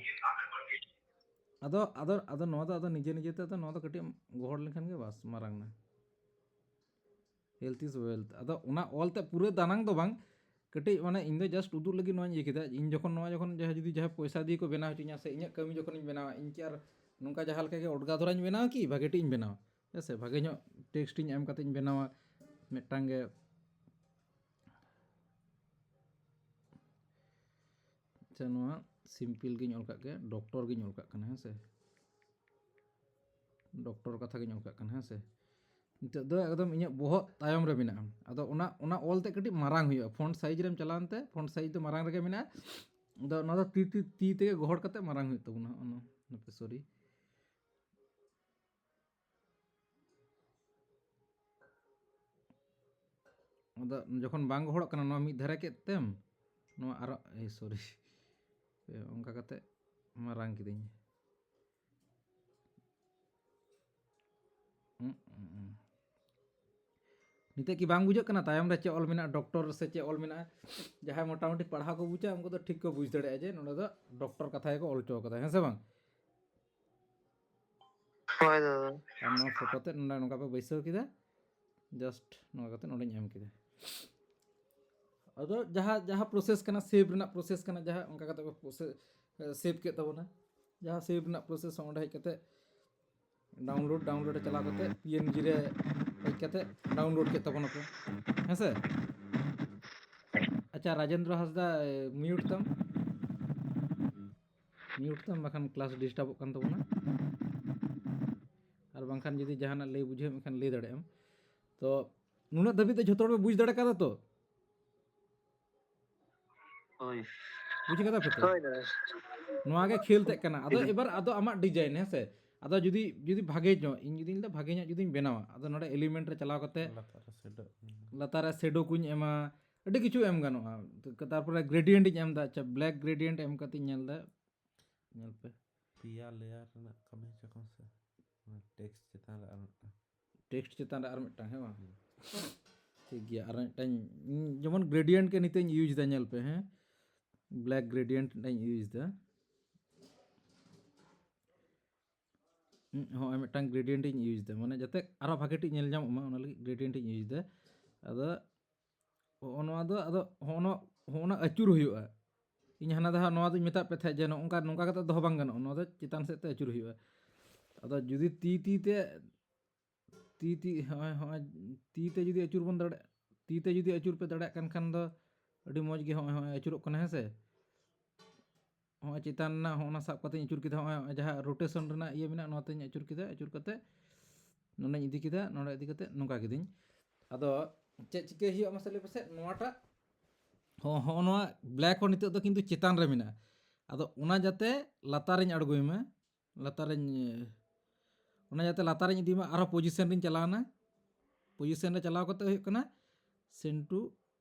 ᱟᱫᱚ ᱟᱫᱚ ᱟᱫᱚ ᱱᱚᱣᱟ ᱫᱚ ᱟᱫᱚ ᱱᱤᱡᱮ ᱱᱤᱡᱮ ᱛᱮ ᱟᱫᱚ ᱱᱚᱣᱟ ᱫᱚ ᱠᱟᱹᱴᱤᱡ ᱮᱢ ᱜᱚᱦᱚᱲ ᱞᱮᱱᱠᱷᱟᱱ ᱜᱮ ᱵᱟᱥ ᱢᱟᱨᱟᱝ ᱱᱟ᱾ Health is wealth. ᱟᱫᱚ ᱚᱱᱟ ᱚᱞ ᱛᱮ ᱯᱩᱨᱟᱹ ᱫᱟᱱᱟᱝ ᱫᱚ ᱵᱟᱝ, ᱠᱟᱹᱴᱤᱡ ᱢᱟᱱᱮ ᱤᱧ ᱫᱚ just ᱩᱫᱩᱜ ᱞᱟᱹᱜᱤᱫ ᱱᱚᱣᱟᱧ ᱤᱭᱟᱹ ᱠᱮᱫᱟ᱾ ᱤᱧ ᱡᱚᱠᱷᱚᱱ ᱱᱚᱣᱟ ᱡᱚᱠᱷᱚᱱ ᱡᱟᱦᱟᱸ ᱡᱩᱫᱤ ᱡᱟᱦᱟᱸᱭ ᱯᱚᱭᱥᱟ ᱫᱤᱭᱮ ᱠᱚ ᱵᱮᱱᱟᱣ ᱦᱚᱪᱚᱧᱟ ᱥᱮ ᱤᱧᱟᱹᱜ ᱠᱟᱹᱢᱤ ᱡᱚᱠᱷᱚᱱᱤᱧ ᱵᱮᱱᱟᱣᱟ, ᱤᱧ ᱠᱤ ᱟᱨ ᱱᱚᱝᱠᱟ ᱡᱟᱦᱟᱸ ᱞᱮᱠᱟ ᱜᱮ ᱚᱰᱜᱟ ᱫᱷᱚᱨᱟᱧ ᱵᱮᱱᱟᱣᱟ ᱠᱤ? ᱵᱷᱟᱜᱮ ᱴᱷᱤᱠ ᱤᱧ ᱵᱮᱱᱟᱣᱟ, ᱦᱮᱸ ᱥᱮ? ᱵᱷᱟᱜᱮ ᱧᱚᱜ ᱴᱮᱠᱥᱴ ᱤᱧ ᱮᱢ ᱠᱟᱛᱮ ᱤᱧ ᱵᱮᱱᱟᱣᱟ ᱢᱤᱫᱴᱟᱝ ᱜᱮ᱾ ᱟᱪᱪᱷᱟ, ᱱᱚᱣᱟ ᱥᱤᱢᱯᱤᱞ ᱜᱤᱧ ᱚᱞ ᱠᱟᱜ ᱜᱮ, ᱰᱚᱠᱴᱚᱨ ᱜᱤᱧ ᱚᱞ ᱠᱟᱜ ᱠᱟᱱᱟ, ᱦᱮᱸ ᱥᱮ? ᱰᱚᱠᱴᱚᱨ ᱠᱟᱛᱷᱟ ᱜᱤᱧ ᱚᱞ ᱠᱟᱜ ᱠᱟᱱᱟ, ᱦᱮᱸ ᱥᱮ? ᱱᱤᱛᱚᱜ ᱫᱚ ᱮᱠᱫᱚᱢ ᱤᱧᱟᱹᱜ ᱵᱚᱦᱚᱜ ᱛᱟᱭᱚᱢ ᱨᱮ ᱢᱮᱱᱟᱜᱼᱟ᱾ ᱟᱫᱚ ᱚᱱᱟ ᱚᱱᱟ ᱚᱞ ᱛᱮ ᱠᱟᱹᱴᱤᱡ ᱢᱟᱨᱟᱝ ᱦᱩᱭᱩᱜᱼᱟ᱾ ᱯᱷᱚᱱᱴ ᱥᱟᱭᱤᱡᱽ ᱨᱮᱢ ᱪᱟᱞᱟᱣ ᱮᱱᱛᱮ ᱯᱷᱚᱱᱴ ᱥᱟᱭᱤᱡᱽ ᱫᱚ ᱢᱟᱨᱟᱝ ᱨᱮᱜᱮ ᱢᱮᱱᱟᱜᱼᱟ᱾ ᱟᱫᱚ ᱱᱚᱣᱟ ᱫᱚ ᱛᱤ ᱛᱤ ᱛᱤ ᱛᱮᱜᱮ ᱜᱚᱦᱚᱲ ᱠᱟᱛᱮ ᱢᱟᱨᱟᱝ ᱦᱩᱭᱩᱜ ᱛᱟᱵᱚᱱᱟ᱾ ᱚᱱᱟ ᱦᱟᱯᱮ, ᱥᱚᱨᱤ᱾ ᱟᱫᱚ ᱡᱚᱠᱷᱚᱱ ᱵᱟᱝ ᱜᱚᱦᱚᱲᱚᱜ ᱠᱟᱱᱟ, ᱱᱚᱣᱟ ᱢᱤᱫ ᱫᱷᱟᱨᱮ ᱠᱮᱫ ᱛᱮᱢ, ᱱᱚᱣᱟ ᱟᱨᱚ, ᱮ, ᱥᱚᱨᱤ, ᱚᱱᱠᱟ ᱠᱟᱛᱮ ᱢᱟᱨᱟᱝ ᱠᱤᱫᱟᱹᱧ᱾ ᱩᱸᱜ, ᱩᱸᱜ, ᱩᱸᱜ᱾ ᱱᱤᱛᱚᱜ ᱠᱤ ᱵᱟᱝ ᱵᱩᱡᱷᱟᱹᱜ ᱠᱟᱱᱟ ᱛᱟᱭᱚᱢ ᱨᱮ ᱪᱮᱫ ᱚᱞ ᱢᱮᱱᱟᱜᱼᱟ, ᱰᱚᱠᱴᱚᱨ ᱥᱮ ᱪᱮᱫ ᱚᱞ ᱢᱮᱱᱟᱜᱼᱟ? ᱡᱟᱦᱟᱸᱭ ᱢᱚᱴᱟᱢᱩᱴᱤ ᱯᱟᱲᱦᱟᱣ ᱠᱚ ᱵᱩᱡᱟ, ᱩᱱᱠᱩ ᱫᱚ ᱴᱷᱤᱠ ᱠᱚ ᱵᱩᱡᱽ ᱫᱟᱲᱮᱭᱟᱜᱼᱟ ᱡᱮ ᱱᱚᱸᱰᱮ ᱫᱚ ᱰᱚᱠᱴᱚᱨ ᱠᱟᱛᱷᱟ ᱜᱮᱠᱚ ᱚᱞ ᱦᱚᱪᱚ ᱠᱟᱫᱟ, ᱦᱮᱸ ᱥᱮ ᱵᱟᱝ? ᱦᱳᱭ ᱫᱟᱫᱟ᱾ ᱟᱨ ᱱᱚᱣᱟ ᱯᱷᱳᱴᱳ ᱛᱮ ᱱᱚᱰᱮ ᱱᱚᱝᱠᱟ ᱯᱮ ᱵᱟᱹᱭᱥᱟᱹᱣ ᱠᱮᱫᱟ, just ᱱᱚᱝᱠᱟ ᱠᱟᱛᱮ ᱱᱚᱰᱮᱧ ᱮᱢ ᱠᱮᱫᱟ᱾ ᱟᱫᱚ ᱡᱟᱦᱟᱸ ᱡᱟᱦᱟᱸ ᱯᱨᱚᱥᱮᱥ ᱠᱟᱱᱟ, ᱥᱮᱵᱷ ᱨᱮᱱᱟᱜ ᱯᱨᱚᱥᱮᱥ ᱠᱟᱱᱟ, ᱡᱟᱦᱟᱸ ᱚᱱᱠᱟ ᱠᱟᱛᱮ ᱠᱚ ᱯᱨᱚᱥᱮᱥ, ᱥᱮᱵᱷ ᱠᱮᱫ ᱛᱟᱵᱚᱱᱟ᱾ ᱡᱟᱦᱟᱸ ᱥᱮᱵᱷ ᱨᱮᱱᱟᱜ ᱯᱨᱚᱥᱮᱥ ᱦᱚᱸ ᱚᱸᱰᱮ ᱦᱮᱡ ᱠᱟᱛᱮ ᱰᱟᱣᱩᱱᱞᱳᱰ, ᱰᱟᱣᱩᱱᱞᱳᱰ ᱨᱮ ᱪᱟᱞᱟᱣ ᱠᱟᱛᱮ ᱯᱤ ᱮᱱ ᱡᱤ ᱨᱮ ᱦᱮᱡ ᱠᱟᱛᱮ ᱰᱟᱣᱩᱱᱞᱳᱰ ᱠᱮᱫ ᱛᱟᱵᱚᱱᱟᱠᱚ, ᱦᱮᱸ ᱥᱮ? ᱟᱪᱪᱷᱟ, ᱨᱟᱡᱮᱱᱫᱨᱚ ᱦᱟᱸᱥᱫᱟ, ᱢᱤᱭᱩᱴ ᱛᱟᱢ, ᱢᱤᱭᱩᱴ ᱛᱟᱢ, ᱵᱟᱠᱷᱟᱱ ᱠᱞᱟᱥ ᱰᱤᱥᱴᱟᱵᱚᱜ ᱠᱟᱱ ᱛᱟᱵᱚᱱᱟ᱾ ᱟᱨ ᱵᱟᱝᱠᱷᱟᱱ ᱡᱩᱫᱤ ᱡᱟᱦᱟᱱᱟᱜ ᱞᱟᱹᱭ ᱵᱩᱡᱷᱟᱹᱣ ᱢᱮᱠᱷᱟᱱ ᱞᱟᱹᱭ ᱫᱟᱲᱮᱭᱟᱜ ᱟᱢ᱾ ᱛᱚ ᱱᱩᱱᱟᱹᱜ ᱫᱷᱟᱹᱵᱤᱡ ᱛᱮ ᱡᱷᱚᱛᱚ ᱦᱚᱲ ᱯᱮ ᱵᱩᱡᱽ ᱫᱟᱲᱮ ᱠᱟᱫᱟ ᱛᱚ? ᱦᱳᱭ᱾ ᱵᱩᱡᱽ ᱠᱟᱫᱟ ᱯᱮ ᱛᱚ? ᱦᱳᱭ ᱫᱟᱫᱟ᱾ ᱱᱚᱣᱟ ᱜᱮ ᱠᱷᱮᱞ ᱛᱮᱫ ᱠᱟᱱᱟ᱾ ᱟᱫᱚ ᱮᱵᱟᱨ ᱟᱫᱚ ᱟᱢᱟᱜ ᱰᱤᱡᱟᱭᱤᱱ, ᱦᱮᱸ ᱥᱮ? ᱟᱫᱚ ᱡᱩᱫᱤ ᱡᱩᱫᱤ ᱵᱷᱟᱜᱮ ᱧᱚᱜ, ᱤᱧ ᱡᱩᱫᱤᱧ ᱞᱟᱹᱭᱫᱟ ᱵᱷᱟᱜᱮ ᱧᱚᱜ ᱡᱩᱫᱤᱧ ᱵᱮᱱᱟᱣᱟ, ᱟᱫᱚ ᱱᱚᱰᱮ ᱮᱞᱤᱢᱮᱱᱴ ᱨᱮ ᱪᱟᱞᱟᱣ ᱠᱟᱛᱮ ᱞᱟᱛᱟᱨ ᱨᱮ ᱥᱮᱰᱚ ᱞᱟᱛᱟᱨ ᱨᱮ ᱥᱮᱰᱳ ᱠᱚᱧ ᱮᱢᱟ, ᱟᱹᱰᱤ ᱠᱤᱪᱷᱩ ᱮᱢ ᱜᱟᱱᱚᱜᱼᱟ᱾ ᱛᱟᱨᱯᱚᱨᱮ ᱜᱨᱮᱰᱤᱭᱮᱱᱴ ᱤᱧ ᱮᱢ ᱮᱫᱟ᱾ ᱟᱪᱪᱷᱟ, ᱵᱞᱮᱠ ᱜᱨᱮᱰᱤᱭᱮᱱᱴ ᱮᱢ ᱠᱟᱛᱮᱧ ᱧᱮᱞ ᱮᱫᱟ, ᱧᱮᱞ ᱯᱮ᱾ ᱯᱮᱭᱟ ᱞᱮᱭᱟᱨ ᱨᱮᱱᱟᱜ ᱠᱟᱹᱢᱤ ᱦᱚᱪᱚ ᱠᱚᱢ ᱥᱮ, ᱚᱱᱟ ᱴᱮᱠᱥᱴ ᱪᱮᱛᱟᱱ ᱨᱮ ᱟᱨ ᱢᱤᱫᱴᱟᱝ᱾ ᱴᱮᱠᱥᱴ ᱪᱮᱛᱟᱱ ᱨᱮ ᱟᱨ ᱢᱤᱫᱴᱟᱝ, ᱦᱮᱸ ᱵᱟᱝ? ᱴᱷᱤᱠ ᱜᱮᱭᱟ, ᱟᱨ ᱢᱤᱫᱴᱟᱝ ᱤᱧ ᱡᱮᱢᱚᱱ ᱜᱨᱮᱰᱤᱭᱮᱱᱴ ᱜᱮ ᱱᱤᱛᱚᱜ ᱤᱧ ᱤᱭᱩᱡᱽ ᱮᱫᱟ, ᱧᱮᱞ ᱯᱮ, ᱦᱮᱸ, ᱵᱞᱮᱠ ᱜᱨᱮᱰᱤᱭᱮᱱᱴ ᱤᱧ ᱤᱭᱩᱡᱽ ᱮᱫᱟ᱾ ᱦᱩᱸ, ᱦᱚᱸᱜᱼᱚᱭ ᱢᱤᱫᱴᱟᱝ ᱜᱨᱮᱰᱤᱭᱮᱱᱴ ᱤᱧ ᱤᱭᱩᱡᱽ ᱮᱫᱟ, ᱢᱟᱱᱮ ᱡᱟᱛᱮ ᱟᱨᱚ ᱵᱷᱟᱜᱮ ᱴᱷᱤᱠ ᱧᱮᱞ ᱧᱟᱢᱚᱜ ᱢᱟ, ᱚᱱᱟ ᱞᱟᱹᱜᱤᱫ ᱜᱨᱮᱰᱤᱭᱮᱱᱴ ᱤᱧ ᱤᱭᱩᱡᱽ ᱮᱫᱟ᱾ ᱟᱫᱚ ᱦᱚᱸᱜᱼᱚ ᱱᱚᱣᱟ ᱫᱚ, ᱟᱫᱚ ᱦᱚᱸᱜᱼᱚ ᱱᱚᱣᱟ, ᱦᱚᱸᱜᱼᱚ ᱱᱚᱣᱟ ᱟᱹᱪᱩᱨ ᱦᱩᱭᱩᱜᱼᱟ᱾ ᱤᱧ ᱦᱟᱱᱟ ᱫᱷᱟᱣ ᱱᱚᱣᱟ ᱫᱚᱧ ᱢᱮᱛᱟᱫ ᱯᱮ ᱛᱟᱦᱮᱸᱫ ᱡᱮ ᱱᱚᱜᱼᱚ ᱱᱚᱝᱠᱟ, ᱱᱚᱝᱠᱟ ᱠᱟᱛᱮ ᱫᱚᱦᱚ ᱵᱟᱝ ᱜᱟᱱᱚᱜᱼᱟ, ᱱᱚᱣᱟ ᱫᱚ ᱪᱮᱛᱟᱱ ᱥᱮᱫ ᱛᱮ ᱟᱹᱪᱩᱨ ᱦᱩᱭᱩᱜᱼᱟ᱾ ᱟᱫᱚ ᱡᱩᱫᱤ ᱛᱤ ᱛᱤ ᱛᱮ ᱛᱤ ᱛᱤ ᱦᱚᱸᱜᱼᱚᱭ ᱦᱚᱸᱜᱼᱚᱭ ᱛᱤ ᱛᱮ ᱡᱩᱫᱤ ᱟᱹᱪᱩᱨ ᱵᱚᱱ ᱫᱟᱲᱮᱭᱟᱜ ᱛᱤ ᱛᱮ ᱡᱩᱫᱤ ᱟᱹᱪᱩᱨ ᱯᱮ ᱫᱟᱲᱮᱭᱟᱜ ᱠᱟᱱ ᱠᱷᱟᱱ ᱫᱚ ᱟᱹᱰᱤ ᱢᱚᱡᱽ ᱜᱮ ᱦᱚᱸᱜᱼᱚᱭ ᱦᱚᱸᱜᱼᱚᱭ ᱟᱹᱪᱩᱨᱚᱜ ᱠᱟᱱᱟ, ᱦᱮᱸ ᱥᱮ? ᱦᱚᱸᱜᱼᱚᱭ ᱪᱮᱛᱟᱱ ᱨᱮᱱᱟᱜ ᱦᱚᱸᱜᱼᱚ ᱱᱟ ᱥᱟᱵ ᱠᱟᱛᱮᱧ ᱟᱹᱪᱩᱨ ᱠᱮᱫᱟ, ᱦᱚᱸᱜᱼᱚᱭ ᱦᱚᱸᱜᱼᱚᱭ ᱡᱟᱦᱟᱸ ᱨᱳᱴᱮᱥᱚᱱ ᱨᱮᱱᱟᱜ ᱤᱭᱟᱹ ᱢᱮᱱᱟᱜᱼᱟ, ᱱᱚᱣᱟ ᱛᱮᱧ ᱟᱹᱪᱩᱨ ᱠᱮᱫᱟ, ᱟᱹᱪᱩᱨ ᱠᱟᱛᱮ ᱱᱚᱸᱰᱮᱧ ᱤᱫᱤ ᱠᱮᱫᱟ, ᱱᱚᱸᱰᱮ ᱤᱫᱤ ᱠᱟᱛᱮ ᱱᱚᱝᱠᱟ ᱠᱤᱫᱟᱹᱧ᱾ ᱟᱫᱚ ᱪᱮᱫ ᱪᱤᱠᱟᱹ ᱦᱩᱭᱩᱜᱼᱟ ᱢᱟᱥᱮ ᱞᱟᱹᱭ ᱯᱮᱥᱮ? ᱱᱚᱣᱟᱴᱟᱜ ᱦᱚᱸ ᱦᱚᱸᱜᱼᱚ ᱱᱚᱣᱟ ᱵᱞᱮᱠ ᱦᱚᱸ ᱱᱤᱛᱚᱜ ᱫᱚ ᱠᱤᱱᱛᱩ ᱪᱮᱛᱟᱱ ᱨᱮ ᱢᱮᱱᱟᱜᱼᱟ᱾ ᱟᱫᱚ ᱚᱱᱟ ᱡᱟᱛᱮ ᱞᱟᱛᱟᱨᱤᱧ ᱟᱬᱜᱚᱭ ᱢᱟ, ᱞᱟᱛᱟᱨᱤᱧ ᱚᱱᱟ ᱡᱟᱛᱮ ᱞᱟᱛᱟᱨᱤᱧ ᱤᱫᱤ ᱢᱟ, ᱟᱨᱦᱚᱸ ᱯᱚᱡᱤᱥᱮᱱ ᱨᱤᱧ ᱪᱟᱞᱟᱣᱱᱟ᱾ ᱯᱚᱡᱤᱥᱮᱱ ᱨᱮ ᱪᱟᱞᱟᱣ ᱠᱟᱛᱮ ᱦᱩᱭᱩᱜ ᱠᱟᱱᱟ ᱥᱮᱱ ᱴᱩ,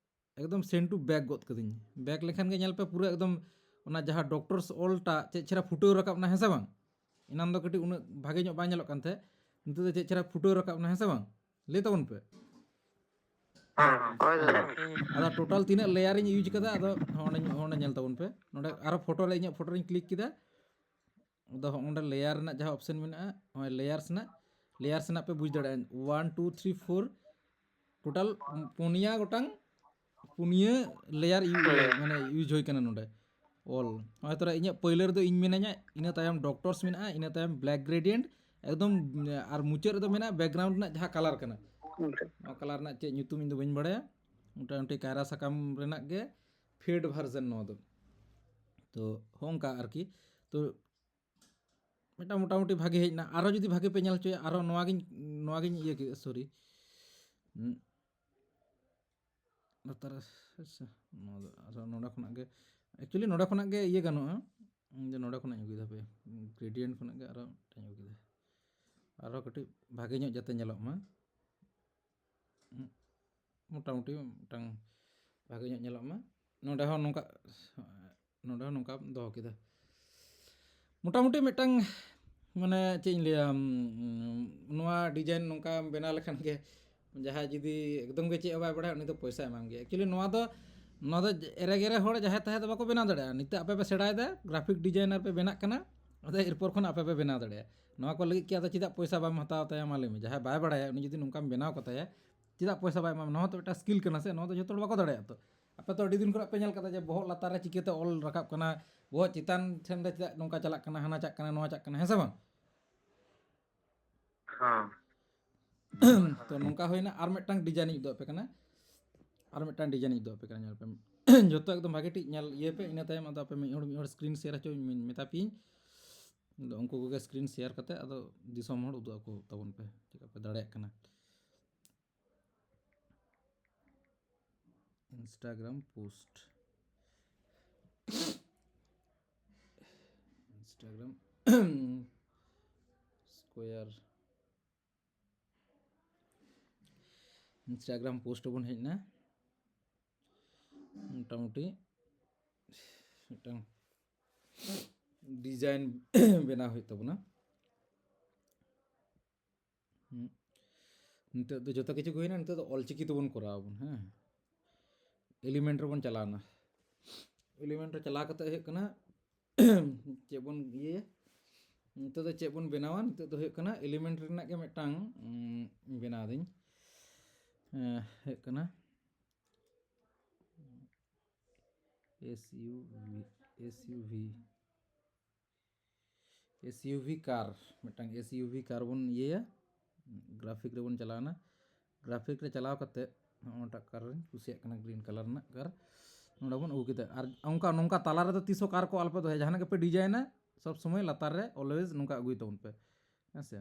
ᱮᱠᱫᱚᱢ ᱥᱮᱱ ᱴᱩ ᱵᱮᱠ ᱜᱚᱫ ᱠᱟᱹᱫᱟᱹᱧ᱾ ᱵᱮᱠ ᱞᱮᱠᱷᱟᱱ ᱜᱮ ᱧᱮᱞ ᱯᱮ ᱯᱩᱨᱟᱹ ᱮᱠᱫᱚᱢ ᱚᱱᱟ ᱡᱟᱦᱟᱸ ᱰᱚᱠᱴᱚᱨᱥ ᱚᱞ ᱴᱟᱜ ᱪᱮᱫ ᱪᱮᱦᱨᱟ ᱯᱷᱩᱴᱟᱹᱣ ᱨᱟᱠᱟᱵ ᱮᱱᱟ, ᱦᱮᱸ ᱥᱮ ᱵᱟᱝ? ᱮᱱᱟᱱ ᱫᱚ ᱠᱟᱹᱴᱤᱡ ᱩᱱᱟᱹᱜ ᱵᱷᱟᱜᱮ ᱧᱚᱜ ᱵᱟᱝ ᱧᱮᱞᱚᱜ ᱠᱟᱱ ᱛᱟᱦᱮᱸᱫ, ᱱᱤᱛᱚᱜ ᱫᱚ ᱪᱮᱫ ᱪᱮᱦᱨᱟ ᱯᱷᱩᱴᱟᱹᱣ ᱨᱟᱠᱟᱵ ᱮᱱᱟ, ᱦᱮᱸ ᱥᱮ ᱵᱟᱝ? ᱞᱟᱹᱭ ᱛᱟᱵᱚᱱ ᱯᱮ᱾ ᱦᱳᱭ ᱫᱟᱫᱟ᱾ ᱟᱫᱚ ᱴᱳᱴᱟᱞ ᱛᱤᱱᱟᱹᱜ ᱞᱮᱭᱟᱨ ᱤᱧ ᱤᱭᱩᱡᱽ ᱠᱟᱫᱟ, ᱟᱫᱚ ᱦᱚᱸᱰᱮ ᱦᱚᱸᱰᱮ ᱧᱮᱞ ᱛᱟᱵᱚᱱ ᱯᱮ᱾ ᱱᱚᱰᱮ ᱟᱨᱚ ᱯᱷᱳᱴᱳ ᱨᱮ, ᱤᱧᱟᱹᱜ ᱯᱷᱳᱴᱳ ᱨᱤᱧ ᱠᱞᱤᱠ ᱠᱮᱫᱟ᱾ ᱟᱫᱚ ᱦᱚᱸᱰᱮ ᱞᱮᱭᱟᱨ ᱨᱮᱱᱟᱜ ᱡᱟᱦᱟᱸ ᱚᱯᱥᱮᱱ ᱢᱮᱱᱟᱜᱼᱟ, ᱦᱚᱸᱜᱼᱚᱭ ᱞᱮᱭᱟᱨᱥ ᱨᱮᱱᱟᱜ, ᱞᱮᱭᱟᱨᱥ ᱨᱮᱱᱟᱜ ᱯᱮ ᱵᱩᱡᱽ ᱫᱟᱲᱮᱭᱟᱜᱼᱟ, one two three four, total ᱯᱩᱱᱭᱟ ᱜᱚᱴᱟᱝ, ᱯᱩᱱᱭᱟᱹ ᱞᱮᱭᱟᱨ ᱤᱭᱩ ᱢᱟᱱᱮ ᱤᱭᱩᱡᱽ ᱦᱩᱭ ᱠᱟᱱᱟ ᱱᱚᱰᱮ ᱚᱞ᱾ ᱦᱚᱸᱜᱼᱚᱭ ᱛᱚᱨᱟ ᱤᱧᱟᱹᱜ ᱯᱟᱹᱭᱞᱟᱹ ᱨᱮᱫᱚ ᱤᱧ ᱢᱮᱱᱟᱧᱟ, ᱤᱱᱟᱹ ᱛᱟᱭᱚᱢ ᱰᱚᱠᱴᱚᱨᱥ ᱢᱮᱱᱟᱜᱼᱟ, ᱤᱱᱟᱹ ᱛᱟᱭᱚᱢ ᱵᱞᱮᱠ ᱜᱨᱮᱰᱤᱭᱮᱱᱴ ᱮᱠᱫᱚᱢ, ᱟᱨ ᱢᱩᱪᱟᱹᱫ ᱨᱮᱫᱚ ᱢᱮᱱᱟᱜᱼᱟ ᱵᱮᱠᱜᱨᱟᱣᱩᱱᱰ ᱨᱮᱱᱟᱜ ᱡᱟᱦᱟᱸ ᱠᱟᱞᱟᱨ ᱠᱟᱱᱟ᱾ ᱱᱚᱣᱟ ᱠᱟᱞᱟᱨ ᱨᱮᱱᱟᱜ ᱪᱮᱫ ᱧᱩᱛᱩᱢ ᱤᱧ ᱫᱚ ᱵᱟᱹᱧ ᱵᱟᱲᱟᱭᱟ, ᱢᱚᱴᱟᱢᱩᱴᱤ ᱠᱟᱭᱨᱟ ᱥᱟᱠᱟᱢ ᱨᱮᱱᱟᱜ ᱜᱮ ᱯᱷᱮᱰ ᱵᱷᱟᱨᱡᱟᱱ ᱱᱚᱣᱟ ᱫᱚ᱾ ᱛᱚ ᱦᱚᱸᱜᱼᱚᱝᱠᱟ ᱟᱨᱠᱤ᱾ ᱛᱚ ᱢᱤᱫᱴᱟᱝ ᱢᱚᱴᱟᱢᱩᱴᱤ ᱵᱷᱟᱜᱮ ᱦᱮᱡ ᱮᱱᱟ᱾ ᱟᱨᱚ ᱡᱩᱫᱤ ᱵᱷᱟᱜᱮ ᱯᱮ ᱧᱮᱞ ᱦᱚᱪᱚᱭᱟ, ᱟᱨᱚ ᱱᱚᱣᱟᱜᱤᱧ ᱱᱚᱣᱟᱜᱤᱧ ᱤᱭᱟᱹ ᱠᱮᱫᱟ, ᱥᱚᱨᱤ, ᱞᱟᱛᱟᱨ ᱨᱮ, ᱟᱪᱪᱷᱟ, ᱱᱚᱣᱟ ᱫᱚ ᱟᱨᱚ ᱱᱚᱰᱮ ᱠᱷᱚᱱᱟᱜ ᱜᱮ, ᱮᱠᱪᱩᱭᱮᱞᱤ ᱱᱚᱰᱮ ᱠᱷᱚᱱᱟᱜ ᱜᱮ ᱤᱭᱟᱹ ᱜᱟᱱᱚᱜᱼᱟ᱾ ᱤᱧ ᱫᱚ ᱱᱚᱰᱮ ᱠᱷᱚᱱᱟᱜ ᱤᱧ ᱟᱹᱜᱩᱭᱮᱫᱟ, ᱦᱟᱯᱮ, ᱜᱨᱮᱰᱤᱭᱮᱱᱴ ᱠᱷᱚᱱᱟᱜ ᱜᱮ ᱟᱨᱚ ᱢᱤᱫᱴᱟᱝ ᱤᱧ ᱟᱹᱜᱩ ᱠᱮᱫᱟ᱾ ᱟᱨᱦᱚᱸ ᱠᱟᱹᱴᱤᱡ ᱵᱷᱟᱜᱮ ᱧᱚᱜ ᱡᱟᱛᱮ ᱧᱮᱞᱚᱜ ᱢᱟ, ᱢᱚᱴᱟᱢᱩᱴᱤ ᱢᱤᱫᱴᱟᱝ ᱵᱷᱟᱜᱮ ᱧᱚᱜ ᱧᱮᱞᱚᱜ ᱢᱟ᱾ ᱱᱚᱰᱮ ᱦᱚᱸ ᱱᱚᱝᱠᱟ, ᱱᱚᱰᱮ ᱦᱚᱸ ᱱᱚᱝᱠᱟ ᱫᱚᱦᱚ ᱠᱮᱫᱟ᱾ ᱢᱚᱴᱟᱢᱩᱴᱤ ᱢᱤᱫᱴᱟᱝ, ᱢᱟᱱᱮ, ᱪᱮᱫ ᱤᱧ ᱞᱟᱹᱭᱟ, ᱩᱢ, ᱱᱚᱣᱟ ᱰᱤᱡᱟᱭᱤᱱ ᱱᱚᱝᱠᱟ ᱵᱮᱱᱟᱣ ᱞᱮᱠᱷᱟᱱ ᱜᱮ, ᱡᱟᱦᱟᱸᱭ ᱡᱩᱫᱤ ᱮᱠᱫᱚᱢ ᱜᱮ ᱪᱮᱫ ᱦᱚᱸ ᱵᱟᱭ ᱵᱟᱲᱟᱭᱟ, ᱩᱱᱤ ᱫᱚ ᱯᱚᱭᱥᱟᱭ ᱮᱢᱟᱢ ᱜᱮᱭᱟ᱾ Actually, ᱱᱚᱣᱟ ᱫᱚ, ᱱᱚᱣᱟ ᱫᱚ ᱮᱨᱮ ᱜᱮᱨᱮ ᱦᱚᱲ ᱡᱟᱦᱟᱸᱭ ᱛᱟᱦᱮᱸ ᱫᱚ ᱵᱟᱠᱚ ᱵᱮᱱᱟᱣ ᱫᱟᱲᱮᱭᱟᱜᱼᱟ᱾ ᱱᱤᱛᱚᱜ ᱟᱯᱮ ᱯᱮ ᱥᱮᱬᱟᱭᱮᱫᱟ, ᱜᱨᱟᱯᱷᱤᱠ ᱰᱤᱡᱟᱭᱱᱟᱨ ᱯᱮ ᱵᱮᱱᱟᱜ ᱠᱟᱱᱟ, ᱟᱫᱚ ᱮᱨᱯᱚᱨ ᱠᱷᱚᱱ ᱟᱯᱮ ᱯᱮ ᱵᱮᱱᱟᱣ ᱫᱟᱲᱮᱭᱟᱜᱼᱟ᱾ ᱱᱚᱣᱟ ᱠᱚ ᱞᱟᱹᱜᱤᱫ ᱠᱤ ᱟᱫᱚ ᱪᱮᱫᱟᱜ ᱯᱚᱭᱥᱟ ᱵᱟᱢ ᱦᱟᱛᱟᱣ ᱛᱟᱭᱟ? ᱢᱟ ᱞᱟᱹᱭ ᱢᱮ, ᱡᱟᱦᱟᱸᱭ ᱵᱟᱭ ᱵᱟᱲᱟᱭᱟ, ᱩᱱᱤ ᱡᱩᱫᱤ ᱱᱚᱝᱠᱟᱢ ᱵᱮᱱᱟᱣ ᱠᱟᱛᱟᱭᱟ, ᱪᱮᱫᱟᱜ ᱯᱚᱭᱥᱟ ᱵᱟᱭ ᱮᱢᱟᱢᱟ? ᱱᱚᱣᱟ ᱦᱚᱸ ᱛᱚ ᱢᱤᱫᱴᱟᱝ ᱥᱠᱤᱞ ᱠᱟᱱᱟ ᱥᱮ, ᱱᱚᱣᱟ ᱫᱚ ᱡᱚᱛᱚ ᱦᱚᱲ ᱵᱟᱠᱚ ᱫᱟᱲᱮᱭᱟᱜᱼᱟ ᱛᱚ᱾ ᱟᱯᱮ ᱛᱚ ᱟᱹᱰᱤ ᱫᱤᱱ ᱠᱷᱚᱱᱟᱜ ᱯᱮ ᱧᱮᱞ ᱠᱟᱫᱟ ᱡᱮ ᱵᱚᱦᱚᱜ ᱞᱟᱛᱟᱨ ᱨᱮ ᱪᱤᱠᱟᱹᱛᱮ ᱚᱞ ᱨᱟᱠᱟᱵ ᱠᱟᱱᱟ, ᱵᱚᱦᱚᱜ ᱪᱮᱛᱟᱱ ᱴᱷᱮᱱ ᱨᱮ ᱪᱮᱫᱟᱜ ᱱᱚᱝᱠᱟ ᱪᱟᱞᱟᱜ ᱠᱟᱱᱟ, ᱦᱟᱱᱟ ᱪᱟᱜ ᱠᱟᱱᱟ, ᱱᱚᱣᱟ ᱪᱟᱜ ᱠᱟᱱᱟ, ᱦᱮᱸ ᱥᱮ ᱵᱟᱝ? ᱦᱮᱸ᱾ ᱛᱚ ᱱᱚᱝᱠᱟ ᱦᱩᱭᱱᱟ᱾ ᱟᱨ ᱢᱤᱫᱴᱟᱝ ᱰᱤᱡᱟᱭᱤᱱ ᱤᱧ ᱩᱫᱩᱜ ᱟᱯᱮ ᱠᱟᱱᱟ, ᱟᱨ ᱢᱤᱫᱴᱟᱝ ᱰᱤᱡᱟᱭᱤᱱ ᱤᱧ ᱩᱫᱩᱜ ᱟᱯᱮ ᱠᱟᱱᱟ᱾ ᱧᱮᱞ ᱯᱮ, ᱡᱚᱛᱚ ᱮᱠᱫᱚᱢ ᱵᱷᱟᱜᱮ ᱴᱷᱤᱠ ᱧᱮᱞ ᱤᱭᱟᱹ ᱯᱮ, ᱤᱱᱟᱹ ᱛᱟᱭᱚᱢ ᱟᱫᱚ ᱟᱯᱮ ᱢᱤᱫ ᱦᱚᱲ ᱢᱤᱫ ᱦᱚᱲ ᱥᱠᱨᱤᱱ ᱥᱮᱭᱟᱨ ᱦᱚᱪᱚᱧ ᱢᱮ-, ᱢᱮᱛᱟ ᱯᱮᱭᱟᱹᱧ᱾ ᱟᱫᱚ ᱩᱱᱠᱩ ᱠᱚᱜᱮ ᱥᱠᱨᱤᱱ ᱥᱮᱭᱟᱨ ᱠᱟᱛᱮ ᱟᱫᱚ ᱫᱤᱥᱚᱢ ᱦᱚᱲ ᱩᱫᱩᱜ ᱟᱠᱚ ᱛᱟᱵᱚᱱ ᱯᱮ, ᱪᱮᱫ ᱞᱮᱠᱟ ᱯᱮ ᱫᱟᱲᱮᱭᱟᱜ ᱠᱟᱱᱟ᱾ Instagram post, Instagram square, Instagram post ᱵᱚᱱ ᱦᱮᱡ ᱮᱱᱟ᱾ ᱢᱚᱴᱟᱢᱩᱴᱤ ᱢᱤᱫᱴᱟᱝ ᱰᱤᱡᱟᱭᱤᱱ ᱵᱮᱱᱟᱣ ᱦᱩᱭᱩᱜ ᱛᱟᱵᱚᱱᱟ᱾ ᱦᱩᱸ᱾ ᱱᱤᱛᱚᱜ ᱫᱚ ᱡᱚᱛᱚ ᱠᱤᱪᱷᱩ ᱜᱮ ᱦᱩᱭᱱᱟ, ᱱᱤᱛᱚᱜ ᱫᱚ ᱚᱞᱪᱤᱠᱤ ᱛᱮᱵᱚᱱ ᱠᱚᱨᱟᱣ ᱟᱵᱚᱱ, ᱦᱮᱸ᱾ ᱮᱞᱤᱢᱮᱱᱴ ᱨᱮᱵᱚᱱ ᱪᱟᱞᱟᱣᱱᱟ᱾ ᱮᱞᱤᱢᱮᱱᱴ ᱨᱮ ᱪᱟᱞᱟᱣ ᱠᱟᱛᱮ ᱦᱩᱭᱩᱜ ᱠᱟᱱᱟ, ᱪᱮᱫ ᱵᱚᱱ ᱤᱭᱟᱹᱭᱟ? ᱱᱤᱛᱚᱜ ᱫᱚ ᱪᱮᱫ ᱵᱚᱱ ᱵᱮᱱᱟᱣᱟ? ᱱᱤᱛᱚᱜ ᱫᱚ ᱦᱩᱭᱩᱜ ᱠᱟᱱᱟ ᱮᱞᱤᱢᱮᱱᱴ ᱨᱮᱱᱟᱜ ᱜᱮ ᱢᱤᱫᱴᱟᱝ, ᱩᱸ, ᱵᱮᱱᱟᱣ ᱫᱟᱹᱧ᱾ ᱮᱸ, ᱦᱩᱭᱩᱜ ᱠᱟᱱᱟ S U V, S U V, S U V car, ᱢᱤᱫᱴᱟᱝ S U V car ᱵᱚᱱ ᱤᱭᱟᱹᱭᱟ᱾ ᱜᱨᱟᱯᱷᱤᱠ ᱨᱮᱵᱚᱱ ᱪᱟᱞᱟᱣᱱᱟ᱾ ᱜᱨᱟᱯᱷᱤᱠ ᱨᱮ ᱪᱟᱞᱟᱣ ᱠᱟᱛᱮ ᱱᱚᱜᱼᱚᱴᱟᱜ ᱠᱟᱨ ᱤᱧ ᱠᱩᱥᱤᱭᱟᱜ ᱠᱟᱱᱟ, ᱜᱨᱤᱱ ᱠᱟᱞᱟᱨ ᱨᱮᱱᱟᱜ ᱠᱟᱨ, ᱱᱚᱰᱮ ᱵᱚᱱ ᱟᱹᱜᱩ ᱠᱮᱫᱟ᱾ ᱟᱨ ᱚᱱᱠᱟ ᱱᱚᱝᱠᱟ ᱛᱟᱞᱟ ᱨᱮᱫᱚ ᱛᱤᱥ ᱦᱚᱸ ᱠᱟᱨ ᱠᱚ ᱟᱞᱚᱯᱮ ᱫᱚᱦᱚᱭᱟ, ᱡᱟᱦᱟᱱᱟᱜ ᱜᱮᱯᱮ ᱰᱤᱡᱟᱭᱤᱱᱟ ᱥᱚᱵ ᱥᱚᱢᱚᱭ ᱞᱟᱛᱟᱨ ᱨᱮ always ᱱᱚᱝᱠᱟ ᱟᱹᱜᱩᱭ ᱛᱟᱵᱚᱱ ᱯᱮ, ᱦᱮᱸ ᱥᱮ᱾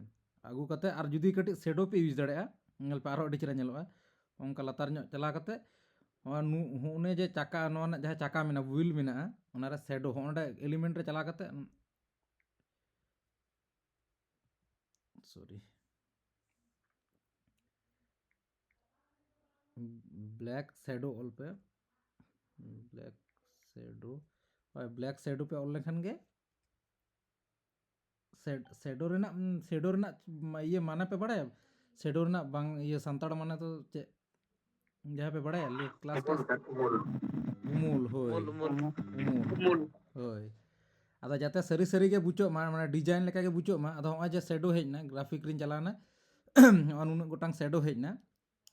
ᱟᱹᱜᱩ ᱠᱟᱛᱮ ᱟᱨ ᱡᱩᱫᱤ ᱠᱟᱹᱴᱤᱡ ᱥᱮᱰᱳ ᱯᱮ ᱤᱭᱩᱡᱽ ᱫᱟᱲᱮᱭᱟᱜᱼᱟ, ᱧᱮᱞ ᱯᱮ ᱟᱨᱦᱚᱸ ᱟᱹᱰᱤ ᱪᱮᱦᱨᱟ ᱧᱮᱞᱚᱜᱼᱟ᱾ ᱚᱱᱠᱟ ᱞᱟᱛᱟᱨ ᱧᱚᱜ ᱪᱟᱞᱟᱣ ᱠᱟᱛᱮ ᱱᱚᱣᱟ ᱱᱩ-, ᱦᱚᱸ ᱚᱱᱮ ᱡᱮ ᱪᱟᱠᱟ, ᱱᱚᱣᱟ ᱨᱮᱱᱟᱜ ᱡᱟᱦᱟᱸ ᱪᱟᱠᱟ ᱢᱮᱱᱟᱜᱼᱟ, ᱦᱩᱭᱤᱞ ᱢᱮᱱᱟᱜᱼᱟ, ᱚᱱᱟᱨᱮ ᱥᱮᱰᱳ, ᱦᱚᱸ ᱚᱸᱰᱮ ᱮᱞᱤᱢᱮᱱᱴ ᱨᱮ ᱪᱟᱞᱟᱣ ᱠᱟᱛᱮ sorry, black shadow ᱚᱞ ᱯᱮ, black shadow, ᱦᱳᱭ, black shadow ᱯᱮ ᱚᱞ ᱞᱮᱠᱷᱟᱱ ᱜᱮ ᱥᱮᱰ-, ᱥᱮᱰᱳ ᱨᱮᱱᱟᱜ, ᱩᱢ, ᱥᱮᱰᱳ ᱨᱮᱱᱟᱜ ᱢᱟ-, ᱤᱭᱟᱹ ᱢᱟᱱᱮ ᱯᱮ ᱵᱟᱲᱟᱭᱟ? ᱥᱮᱰᱳ ᱨᱮᱱᱟᱜ ᱵᱟᱝ, ᱤᱭᱟᱹ ᱥᱟᱱᱛᱟᱲ ᱢᱟᱱᱮ ᱫᱚ ᱪᱮᱫ? ᱡᱟᱦᱟᱸ ᱯᱮ ᱵᱟᱲᱟᱭᱟ, ᱞᱟᱹᱭ, ᱠᱞᱟᱥ, ᱠᱞᱟᱥ᱾ ᱩᱢᱩᱞ, ᱦᱳᱭ᱾ ᱩᱢᱩᱞ, ᱩᱢᱩᱞ᱾ ᱩᱢᱩᱞ᱾ ᱦᱳᱭ᱾ ᱟᱫᱚ ᱡᱟᱛᱮ ᱥᱟᱹᱨᱤ ᱥᱟᱹᱨᱤ ᱜᱮ ᱵᱩᱡᱷᱟᱹᱜ ᱢᱟ, ᱢᱟᱱᱮ ᱰᱤᱡᱟᱭᱤᱱ ᱞᱮᱠᱟ ᱜᱮ ᱵᱩᱡᱷᱟᱹᱜ ᱢᱟ᱾ ᱟᱫᱚ ᱦᱚᱸᱜᱼᱚᱭ ᱡᱮ ᱥᱮᱰᱳ ᱦᱮᱡ ᱮᱱᱟ, ᱜᱨᱟᱯᱷᱤᱠ ᱨᱤᱧ ᱪᱟᱞᱟᱣ ᱮᱱᱟ, ᱱᱚᱜᱼᱚ ᱱᱩᱱᱟᱹᱜ ᱜᱚᱴᱟᱝ ᱥᱮᱰᱳ ᱦᱮᱡ ᱮᱱᱟ᱾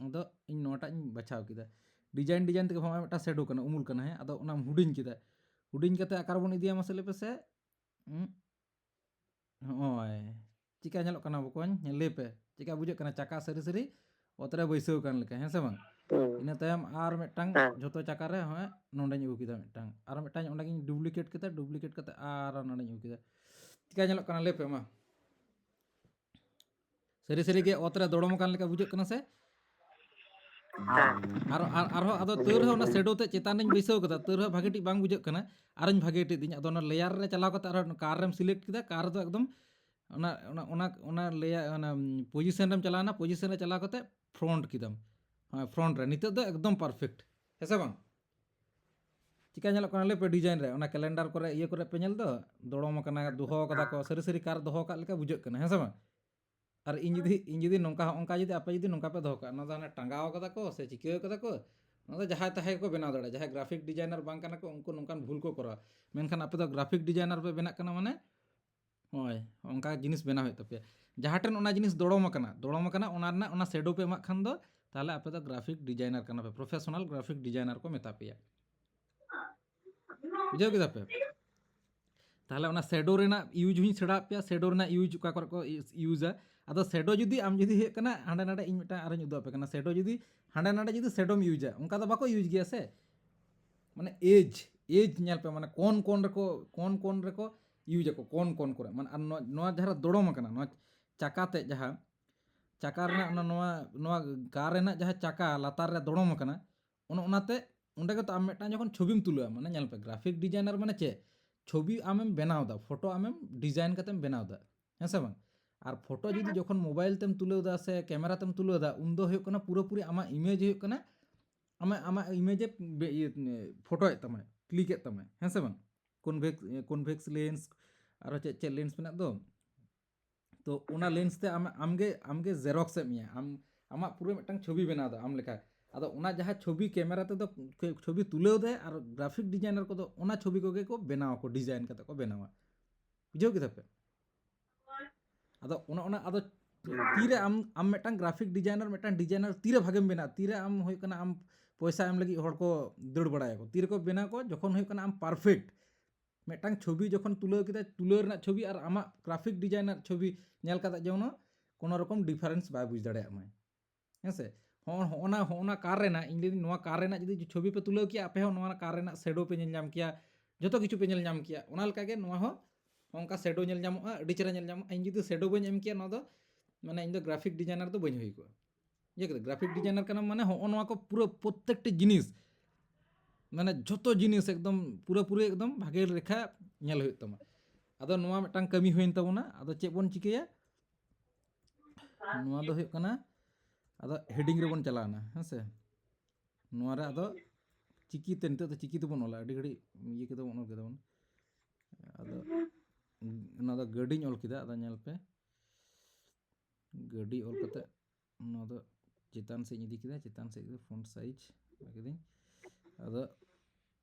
ᱟᱫᱚ ᱤᱧ ᱱᱚᱣᱟᱴᱟᱜ ᱤᱧ ᱵᱟᱪᱷᱟᱣ ᱠᱮᱫᱟ᱾ ᱰᱤᱡᱟᱭᱤᱱ, ᱰᱤᱡᱟᱭᱤᱱ ᱛᱮᱜᱮ ᱦᱚᱸᱜᱼᱚᱭ ᱢᱤᱫᱴᱟᱝ ᱥᱮᱰᱳ ᱠᱟᱱᱟ, ᱩᱢᱩᱞ ᱠᱟᱱᱟ, ᱦᱮᱸ? ᱟᱫᱚ ᱚᱱᱟᱢ ᱦᱩᱰᱤᱧ ᱠᱮᱫᱟ᱾ ᱦᱩᱰᱤᱧ ᱠᱟᱛᱮ ᱚᱠᱟ ᱨᱮᱵᱚᱱ ᱤᱫᱤᱭᱟ ᱢᱟᱥᱮ ᱞᱟᱹᱭ ᱯᱮᱥᱮ? ᱩᱸ, ᱦᱚᱸᱜᱼᱚᱭ᱾ ᱪᱮᱠᱟ ᱧᱮᱞᱚᱜ ᱠᱟᱱᱟ ᱵᱚᱠᱚᱧ? ᱞᱟᱹᱭ ᱯᱮ᱾ ᱪᱮᱠᱟ ᱵᱩᱡᱷᱟᱹᱜ ᱠᱟᱱᱟ? ᱪᱟᱠᱟ ᱥᱟᱹᱨᱤ ᱥᱟᱹᱨᱤ ᱚᱛ ᱨᱮ ᱵᱟᱹᱭᱥᱟᱹᱣ ᱠᱟᱱ ᱞᱮᱠᱟ, ᱦᱮᱸ ᱥᱮ ᱵᱟᱝ? ᱦᱩᱸ᱾ ᱤᱱᱟᱹ ᱛᱟᱭᱚᱢ ᱟᱨ ᱢᱤᱫᱴᱟᱝ ᱦᱮᱸ᱾ ᱡᱷᱚᱛᱚ ᱪᱟᱠᱟ ᱨᱮ ᱦᱚᱸᱜᱼᱚᱭ ᱱᱚᱸᱰᱮᱧ ᱟᱹᱜᱩ ᱠᱮᱫᱟ ᱢᱤᱫᱴᱟᱝ᱾ ᱟᱨ ᱢᱤᱫᱴᱟᱝ ᱚᱸᱰᱮ ᱜᱤᱧ ᱰᱩᱯᱞᱤᱠᱮᱴ ᱠᱮᱫᱟ, ᱰᱩᱯᱞᱤᱠᱮᱴ ᱠᱟᱛᱮ ᱟᱨ ᱱᱚᱸᱰᱮᱧ ᱟᱹᱜᱩ ᱠᱮᱫᱟ᱾ ᱪᱮᱠᱟ ᱧᱮᱞᱚᱜ ᱠᱟᱱᱟ? ᱞᱟᱹᱭ ᱯᱮ ᱢᱟ᱾ ᱥᱟᱹᱨᱤ ᱥᱟᱹᱨᱤ ᱜᱮ ᱚᱛ ᱨᱮ ᱫᱚᱲᱚᱢ ᱟᱠᱟᱱ ᱞᱮᱠᱟ ᱵᱩᱡᱷᱟᱹᱜ ᱠᱟᱱᱟ ᱥᱮ? ᱦᱮᱸ᱾ ᱟᱨ, ᱟᱨ, ᱟᱨᱦᱚᱸ ᱟᱫᱚ ᱛᱟᱹᱣ ᱨᱮᱦᱚᱸ ᱚᱱᱟ ᱥᱮᱰᱳ ᱛᱮ ᱪᱮᱛᱟᱱ ᱨᱤᱧ ᱵᱟᱹᱭᱥᱟᱹᱣ ᱠᱟᱫᱟ, ᱛᱟᱹᱣ ᱨᱮᱦᱚᱸ ᱵᱷᱟᱜᱮ ᱴᱷᱤᱠ ᱵᱟᱝ ᱵᱩᱡᱷᱟᱹᱜ ᱠᱟᱱᱟ᱾ ᱟᱨᱚᱧ ᱵᱷᱟᱜᱮ ᱴᱷᱤᱠ ᱫᱤᱧ᱾ ᱟᱫᱚ ᱚᱱᱟ ᱞᱮᱭᱟᱨ ᱨᱮ ᱪᱟᱞᱟᱣ ᱠᱟᱛᱮ ᱟᱨᱦᱚᱸ ᱠᱟᱨ ᱨᱮᱢ ᱥᱤᱞᱮᱠᱴ ᱠᱮᱫᱟ, ᱠᱟᱨ ᱫᱚ ᱮᱠᱫᱚᱢ ᱚᱱᱟ, ᱚᱱᱟ, ᱚᱱᱟ, ᱚᱱᱟ ᱞᱮᱭᱟᱨ, ᱚᱱᱟ ᱯᱚᱡᱤᱥᱚᱱ ᱨᱮᱢ ᱪᱟᱞᱟᱣ ᱮᱱᱟ, ᱯᱚᱡᱤᱥᱚᱱ ᱨᱮ ᱪᱟᱞᱟᱣ ᱠᱟᱛᱮ ᱯᱷᱨᱚᱱᱴ ᱠᱮᱫᱟᱢ᱾ ᱦᱮᱸ, ᱯᱷᱨᱚᱱᱴ ᱨᱮ ᱱᱤᱛᱚᱜ ᱫᱚ ᱮᱠᱫᱚᱢ ᱯᱟᱨᱯᱷᱮᱠᱴ, ᱦᱮᱸ ᱥᱮ ᱵᱟᱝ? ᱪᱤᱠᱟ ᱧᱮᱞᱚᱜ ᱠᱟᱱᱟ ᱞᱟᱹᱭ ᱯᱮ ᱰᱤᱡᱟᱭᱤᱱ ᱨᱮ? ᱚᱱᱟ ᱠᱮᱞᱮᱱᱰᱟᱨ ᱠᱚᱨᱮ, ᱤᱭᱟᱹ ᱠᱚᱨᱮ ᱯᱮ ᱧᱮᱞ ᱫᱚ, ᱫᱚᱲᱚᱢ ᱟᱠᱟᱱᱟ, ᱫᱚᱦᱚ ᱠᱟᱫᱟ ᱠᱚ, ᱥᱟᱹᱨᱤ ᱥᱟᱹᱨᱤ ᱠᱟᱨ ᱫᱚᱦᱚ ᱠᱟᱜ ᱞᱮᱠᱟ ᱵᱩᱡᱷᱟᱹᱜ ᱠᱟᱱᱟ, ᱦᱮᱸ ᱥᱮ ᱵᱟᱝ? ᱟᱨ ᱤᱧ ᱡᱩᱫᱤ, ᱤᱧ ᱡᱩᱫᱤ ᱱᱚᱝᱠᱟ, ᱦᱚᱸᱜᱼᱚᱝᱠᱟ ᱡᱩᱫᱤ ᱟᱯᱮ ᱡᱩᱫᱤ ᱱᱚᱝᱠᱟ ᱯᱮ ᱫᱚᱦᱚ ᱠᱟᱜᱼᱟ, ᱚᱱᱟ ᱫᱚ ᱦᱟᱱᱮ ᱴᱟᱸᱜᱟᱣ ᱠᱟᱫᱟ ᱠᱚ ᱥᱮ ᱪᱤᱠᱟᱹ ᱠᱟᱫᱟ ᱠᱚ, ᱚᱱᱟ ᱫᱚ ᱡᱟᱦᱟᱸᱭ ᱛᱟᱦᱟᱸᱭ ᱜᱮᱠᱚ ᱵᱮᱱᱟᱣ ᱫᱟᱲᱮᱭᱟᱜᱼᱟ᱾ ᱡᱟᱦᱟᱸᱭ ᱜᱨᱟᱯᱷᱤᱠ ᱰᱤᱡᱟᱭᱱᱟᱨ ᱵᱟᱝ ᱠᱟᱱᱟ ᱠᱚ, ᱩᱱᱠᱩ ᱱᱚᱝᱠᱟᱱ ᱵᱷᱩᱞ ᱠᱚ ᱠᱚᱨᱟᱣᱟ᱾ ᱢᱮᱱᱠᱷᱟᱱ ᱟᱯᱮ ᱫᱚ ᱜᱨᱟᱯᱷᱤᱠ ᱰᱤᱡᱟᱭᱱᱟᱨ ᱯᱮ ᱵᱮᱱᱟᱜ ᱠᱟᱱᱟ, ᱢᱟᱱᱮ ᱦᱳᱭ, ᱚᱱᱠᱟ ᱡᱤᱱᱤᱥ ᱵᱮᱱᱟᱣ ᱦᱩᱭᱩᱜ ᱛᱟᱯᱮᱭᱟ᱾ ᱡᱟᱦᱟᱸ ᱴᱷᱮᱱ ᱚᱱᱟ ᱡᱤᱱᱤᱥ ᱫᱚᱲᱚᱢ ᱟᱠᱟᱱᱟ, ᱫᱚᱲᱚᱢ ᱟᱠᱟᱱᱟ, ᱚᱱᱟ ᱨᱮᱱᱟᱜ ᱚᱱᱟ ᱥᱮᱰᱳ ᱯᱮ ᱮᱢᱟᱜ ᱠᱷᱟᱱ ᱫᱚ, ᱛᱟᱦᱚᱞᱮ ᱟᱯᱮ ᱫᱚ ᱜᱨᱟᱯᱷᱤᱠ ᱰᱤᱡᱟᱭᱱᱟᱨ ᱠᱟᱱᱟ ᱯᱮ, ᱯᱨᱚᱯᱷᱮᱥᱚᱱᱟᱞ ᱜᱨᱟᱯᱷᱤᱠ ᱰᱤᱡᱟᱭᱱᱟᱨ ᱠᱚ ᱢᱮᱛᱟ ᱯᱮᱭᱟ᱾ ᱵᱩᱡᱷᱟᱹᱣ ᱠᱮᱫᱟ ᱯᱮ? ᱛᱟᱦᱚᱞᱮ ᱚᱱᱟ ᱥᱮᱰᱳ ᱨᱮᱱᱟᱜ ᱤᱭᱩᱡᱽ ᱦᱚᱸᱧ ᱥᱮᱬᱟ ᱟᱫ ᱯᱮᱭᱟ, ᱥᱮᱰᱳ ᱨᱮᱱᱟᱜ ᱤᱭᱩᱡᱽ ᱚᱠᱟ ᱠᱚᱨᱮ ᱠᱚ ᱤᱭᱩᱡᱟ᱾ ᱟᱫᱚ ᱥᱮᱰᱳ ᱡᱩᱫᱤ ᱟᱢ ᱡᱩᱫᱤ ᱦᱩᱭᱩᱜ ᱠᱟᱱᱟ, ᱦᱟᱸᱰᱮ ᱱᱟᱰᱮ ᱤᱧ ᱢᱤᱫᱴᱟᱝ ᱟᱨᱚᱧ ᱩᱫᱩᱜ ᱟᱯᱮ ᱠᱟᱱᱟ, ᱥᱮᱰᱳ ᱡᱩᱫᱤ ᱦᱟᱸᱰᱮ ᱱᱟᱰᱮ ᱡᱩᱫᱤ ᱥᱮᱰᱳᱢ ᱤᱭᱩᱡᱟ, ᱚᱱᱠᱟ ᱫᱚ ᱵᱟᱠᱚ ᱤᱭᱩᱡᱽ ᱜᱮᱭᱟ ᱥᱮ᱾ ᱢᱟᱱᱮ ᱮᱡᱽ, ᱮᱡᱽ ᱧᱮᱞ ᱯᱮ, ᱢᱟᱱᱮ ᱠᱚᱱ ᱠᱚᱱ ᱨᱮᱠᱚ, ᱠᱚᱱ ᱠᱚᱱ ᱨᱮᱠᱚ ᱤᱭᱩᱡᱽ ᱟᱠᱚ, ᱠᱚᱱ ᱠᱚᱱ ᱠᱚᱨᱮ᱾ ᱢᱟᱱᱮ ᱟᱨ ᱱᱚᱣᱟ, ᱱᱚᱣᱟ ᱡᱟᱦᱟᱸ ᱫᱚᱲᱚᱢ ᱟᱠᱟᱱᱟ, ᱱᱚᱣᱟ ᱪᱟᱠᱟ ᱛᱮ ᱡᱟᱦᱟᱸ, ᱪᱟᱠᱟ ᱨᱮᱱᱟᱜ ᱚᱱᱟ, ᱱᱚᱣᱟ, ᱱᱚᱣᱟ ᱠᱟᱨ ᱨᱮᱱᱟᱜ ᱡᱟᱦᱟᱸ ᱪᱟᱠᱟ ᱞᱟᱛᱟᱨ ᱨᱮ ᱫᱚᱲᱚᱢ ᱟᱠᱟᱱᱟ, ᱚᱱᱮ ᱚᱱᱟᱛᱮ ᱚᱸᱰᱮ ᱜᱮᱛᱚ ᱟᱢ ᱢᱤᱫᱴᱟᱝ ᱡᱚᱠᱷᱚᱱ ᱪᱷᱚᱵᱤᱢ ᱛᱩᱞᱟᱹᱣᱟ, ᱢᱟᱱᱮ ᱧᱮᱞ ᱯᱮ, ᱜᱨᱟᱯᱷᱤᱠ ᱰᱤᱡᱟᱭᱱᱟᱨ ᱢᱟᱱᱮ ᱪᱮᱫ? ᱪᱷᱚᱵᱤ ᱟᱢᱮᱢ ᱵᱮᱱᱟᱣ ᱮᱫᱟ, ᱯᱷᱳᱴᱳ ᱟᱢᱮᱢ ᱰᱤᱡᱟᱭᱤᱱ ᱠᱟᱛᱮᱢ ᱵᱮᱱᱟᱣ ᱮᱫᱟ, ᱦᱮᱸ ᱥᱮ ᱵᱟᱝ? ᱟᱨ ᱯᱷᱳᱴᱳ ᱡᱩᱫᱤ ᱡᱚᱠᱷᱚᱱ ᱢᱳᱵᱟᱭᱤᱞ ᱛᱮᱢ ᱛᱩᱞᱟᱹᱣ ᱮᱫᱟ ᱥᱮ ᱠᱮᱢᱮᱨᱟ ᱛᱮᱢ ᱛᱩᱞᱟᱹᱣ ᱮᱫᱟ, ᱩᱱᱫᱚ ᱦᱩᱭᱩᱜ ᱠᱟᱱᱟ ᱯᱩᱨᱟᱹᱯᱩᱨᱤ ᱟᱢᱟᱜ ᱤᱢᱮᱡᱽ ᱦᱩᱭᱩᱜ ᱠᱟᱱᱟ, ᱟᱢᱟᱜ ᱟᱢᱟᱜ ᱤᱢᱮᱡᱽ ᱮ ᱵᱮ- ᱤᱭᱟᱹ, ᱯᱷᱳᱴᱳᱭᱮᱫ ᱛᱟᱢᱟᱭ, ᱠᱞᱤᱠᱮᱫ ᱛᱟᱢᱟᱭ, ᱦᱮᱸ ᱥᱮ ᱵᱟᱝ? ᱠᱚᱱᱵᱷᱮᱠᱥ ᱠᱚᱱᱵᱷᱮᱠᱥ ᱞᱮᱱᱥ, ᱟᱨᱚ ᱪᱮᱫ ᱪᱮᱫ ᱞᱮᱱᱥ ᱢᱮᱱᱟᱜ ᱫᱚ᱾ ᱛᱚ ᱚᱱᱟ ᱞᱮᱱᱥ ᱛᱮ ᱟᱢ ᱟᱢᱜᱮ ᱟᱢᱜᱮ ᱡᱮᱨᱚᱠᱥ ᱮᱫ ᱢᱮᱭᱟ, ᱟᱢ ᱟᱢᱟᱜ ᱯᱩᱨᱟᱹ ᱢᱤᱫᱴᱟᱝ ᱪᱷᱚᱵᱤ ᱵᱮᱱᱟᱣ ᱮᱫᱟ ᱟᱢ ᱞᱮᱠᱟ᱾ ᱟᱫᱚ ᱚᱱᱟ ᱡᱟᱦᱟᱸ ᱪᱷᱚᱵᱤ ᱠᱮᱢᱮᱨᱟ ᱛᱮᱫᱚ ᱪᱷᱚᱵᱤ ᱛᱩᱞᱟᱹᱣ ᱫᱟᱭ, ᱟᱨ ᱜᱨᱟᱯᱷᱤᱠ ᱰᱤᱡᱟᱭᱱᱟᱨ ᱠᱚᱫᱚ ᱚᱱᱟ ᱪᱷᱚᱵᱤ ᱠᱚᱜᱮ ᱠᱚ ᱵᱮᱱᱟᱣ ᱟᱠᱚ, ᱰᱤᱡᱟᱭᱤᱱ ᱠᱟᱛᱮ ᱠᱚ ᱵᱮᱱᱟᱣᱟ᱾ ᱵᱩᱡᱷᱟᱹᱣ ᱠᱮᱫᱟ ᱯᱮ? ᱟᱫᱚ ᱚᱱᱟ ᱚᱱᱟ ᱟᱫᱚ ᱛᱤᱨᱮ ᱟᱢ ᱟᱢ ᱢᱤᱫᱴᱟᱝ ᱜᱨᱟᱯᱷᱤᱠ ᱰᱤᱡᱟᱭᱱᱟᱨ, ᱢᱤᱫᱴᱟᱝ ᱰᱤᱡᱟᱭᱱᱟᱨ ᱛᱤᱨᱮ ᱵᱷᱟᱜᱮᱢ ᱵᱮᱱᱟᱜᱼᱟ? ᱛᱤᱨᱮ ᱟᱢ ᱦᱩᱭᱩᱜ ᱠᱟᱱᱟ ᱟᱢ ᱯᱚᱭᱥᱟ ᱮᱢ ᱞᱟᱹᱜᱤᱫ ᱦᱚᱲ ᱠᱚ ᱫᱟᱹᱲ ᱵᱟᱲᱟᱭᱟᱠᱚ, ᱛᱤᱨᱮᱠᱚ ᱵᱮᱱᱟᱣ ᱠᱚᱣᱟ? ᱡᱚᱠᱷᱚᱱ ᱦᱩᱭᱩᱜ ᱠᱟᱱᱟ ᱟᱢ ᱯᱟᱨᱯᱷᱮᱠᱴ ᱢᱤᱫᱴᱟᱝ ᱪᱷᱚᱵᱤ ᱡᱚᱠᱷᱚᱱ ᱛᱩᱞᱟᱹᱣ ᱠᱮᱫᱟᱭ, ᱛᱩᱞᱟᱹᱣ ᱨᱮᱱᱟᱜ ᱪᱷᱚᱵᱤ ᱟᱨ ᱟᱢᱟᱜ ᱜᱨᱟᱯᱷᱤᱠ ᱰᱤᱡᱟᱭᱱᱟᱨ ᱪᱷᱚᱵᱤ ᱧᱮᱞ ᱠᱟᱛᱮ ᱡᱮᱢᱚᱱ ᱠᱳᱱᱳ ᱨᱚᱠᱚᱢ ᱰᱤᱯᱷᱟᱨᱮᱱᱥ ᱵᱟᱭ ᱵᱩᱡᱽ ᱫᱟᱲᱮᱭᱟᱜ ᱢᱟᱭ, ᱦᱮᱸ ᱥᱮ? ᱦᱚᱸ- ᱦᱚᱸᱜᱼᱚᱱᱟ ᱦᱚᱸᱜᱼᱚᱱᱟ ᱠᱟᱨ ᱨᱮᱱᱟᱜ, ᱤᱧ ᱞᱟᱹᱭᱫᱟᱹᱧ, ᱱᱚᱣᱟ ᱠᱟᱨ ᱨᱮᱱᱟᱜ ᱡᱩᱫᱤ ᱪᱷᱚᱵᱤ ᱯᱮ ᱛᱩᱞᱟᱹᱣ ᱠᱮᱭᱟ, ᱟᱯᱮ ᱦᱚᱸ ᱱᱚᱣᱟ ᱠᱟᱨ ᱨᱮᱱᱟᱜ ᱥᱮᱰᱳ ᱯᱮ ᱧᱮᱞ ᱧᱟᱢ ᱠᱮᱭᱟ, ᱡᱚᱛᱚ ᱠᱤᱪᱷᱩ ᱯᱮ ᱧᱮᱞ ᱧᱟᱢ ᱠᱮᱭᱟ᱾ ᱚᱱᱟ ᱞᱮᱠᱟᱜᱮ ᱱᱚᱣᱟ ᱦᱚᱸ ᱚᱱᱠᱟ ᱥᱮᱰᱳ ᱧᱮᱞ ᱧᱟᱢᱚᱜᱼᱟ, ᱟᱹᱰᱤ ᱪᱮᱦᱨᱟ ᱧᱮᱞ ᱧᱟᱢᱚᱜᱼᱟ᱾ ᱤᱧ ᱡᱩᱫᱤ ᱥᱮᱰᱳ ᱵᱟᱹᱧ ᱮᱢ ᱠᱮᱭᱟ, ᱱᱚᱣᱟ ᱫᱚ ᱢᱟᱱᱮ ᱤᱧ ᱫᱚ ᱜᱨᱟᱯᱷᱤᱠ ᱰᱤᱡᱟᱭᱱᱟᱨ ᱫᱚ ᱵᱟᱹᱧ ᱦᱩᱭ ᱠᱚᱜᱼᱟ᱾ ᱤᱭᱟᱹ ᱠᱮᱫᱟ, ᱜᱨᱟᱯᱷᱤᱠ ᱰᱤᱡᱟᱭᱱᱟᱨ ᱠᱟᱱᱟᱢ ᱢᱟᱱᱮ ᱦᱚᱸᱜᱼᱚ ᱱᱚᱣᱟ ᱠᱚ ᱯᱩᱨᱟᱹ ᱯᱨᱚᱛᱛᱮᱠᱴᱤ ᱡᱤᱱᱤᱥ, ᱢᱟᱱᱮ ᱡᱷᱚᱛᱚ ᱡᱤᱱᱤᱥ ᱮᱠᱫᱚᱢ ᱯᱩᱨᱟᱹᱯᱩᱨᱤ ᱮᱠᱫᱚᱢ ᱵᱷᱟᱜᱮ ᱞᱮᱠᱟ ᱧᱮᱞ ᱦᱩᱭᱩᱜ ᱛᱟᱢᱟ᱾ ᱟᱫᱚ ᱱᱚᱣᱟ ᱢᱤᱫᱴᱟᱝ ᱠᱟᱹᱢᱤ ᱦᱩᱭᱮᱱ ᱛᱟᱵᱚᱱᱟ᱾ ᱟᱫᱚ ᱪᱮᱫ ᱵᱚᱱ ᱪᱤᱠᱟᱹᱭᱟ? ᱱᱚᱣᱟ ᱫᱚ ᱦᱩᱭᱩᱜ ᱠᱟᱱᱟ, ᱟᱫᱚ ᱦᱮᱰᱤᱝ ᱨᱮᱵᱚᱱ ᱪᱟᱞᱟᱣᱱᱟ, ᱦᱮᱸ ᱥᱮ? ᱱᱚᱣᱟ ᱨᱮ ᱟᱫᱚ ᱪᱤᱠᱤ ᱛᱮ, ᱱᱤᱛᱚᱜ ᱫᱚ ᱪᱤᱠᱤ ᱛᱮᱵᱚᱱ ᱚᱞᱟ, ᱟᱹᱰᱤ ᱜᱷᱟᱹᱲᱤᱡ ᱤᱭᱟᱹ ᱠᱮᱫᱟ ᱵᱚᱱ, ᱚᱞ ᱠᱮᱫᱟ ᱵᱚᱱ᱾ ᱟᱫᱚ ᱚᱱᱟ ᱫᱚ ᱜᱟᱹᱰᱤᱧ ᱚᱞ ᱠᱮᱫᱟ, ᱟᱫᱚ ᱧᱮᱞ ᱯᱮ, ᱜᱟᱹᱰᱤ ᱚᱞ ᱠᱟᱛᱮ ᱱᱚᱣᱟ ᱫᱚ ᱪᱮᱛᱟᱱ ᱥᱮᱫ ᱤᱧ ᱤᱫᱤ ᱠᱮᱫᱟ, ᱪᱮᱛᱟᱱ ᱥᱮᱫ ᱫᱚ ᱯᱷᱚᱱᱴ ᱥᱟᱭᱤᱡᱽ ᱠᱮᱫᱟᱹᱧ᱾ ᱟᱫᱚ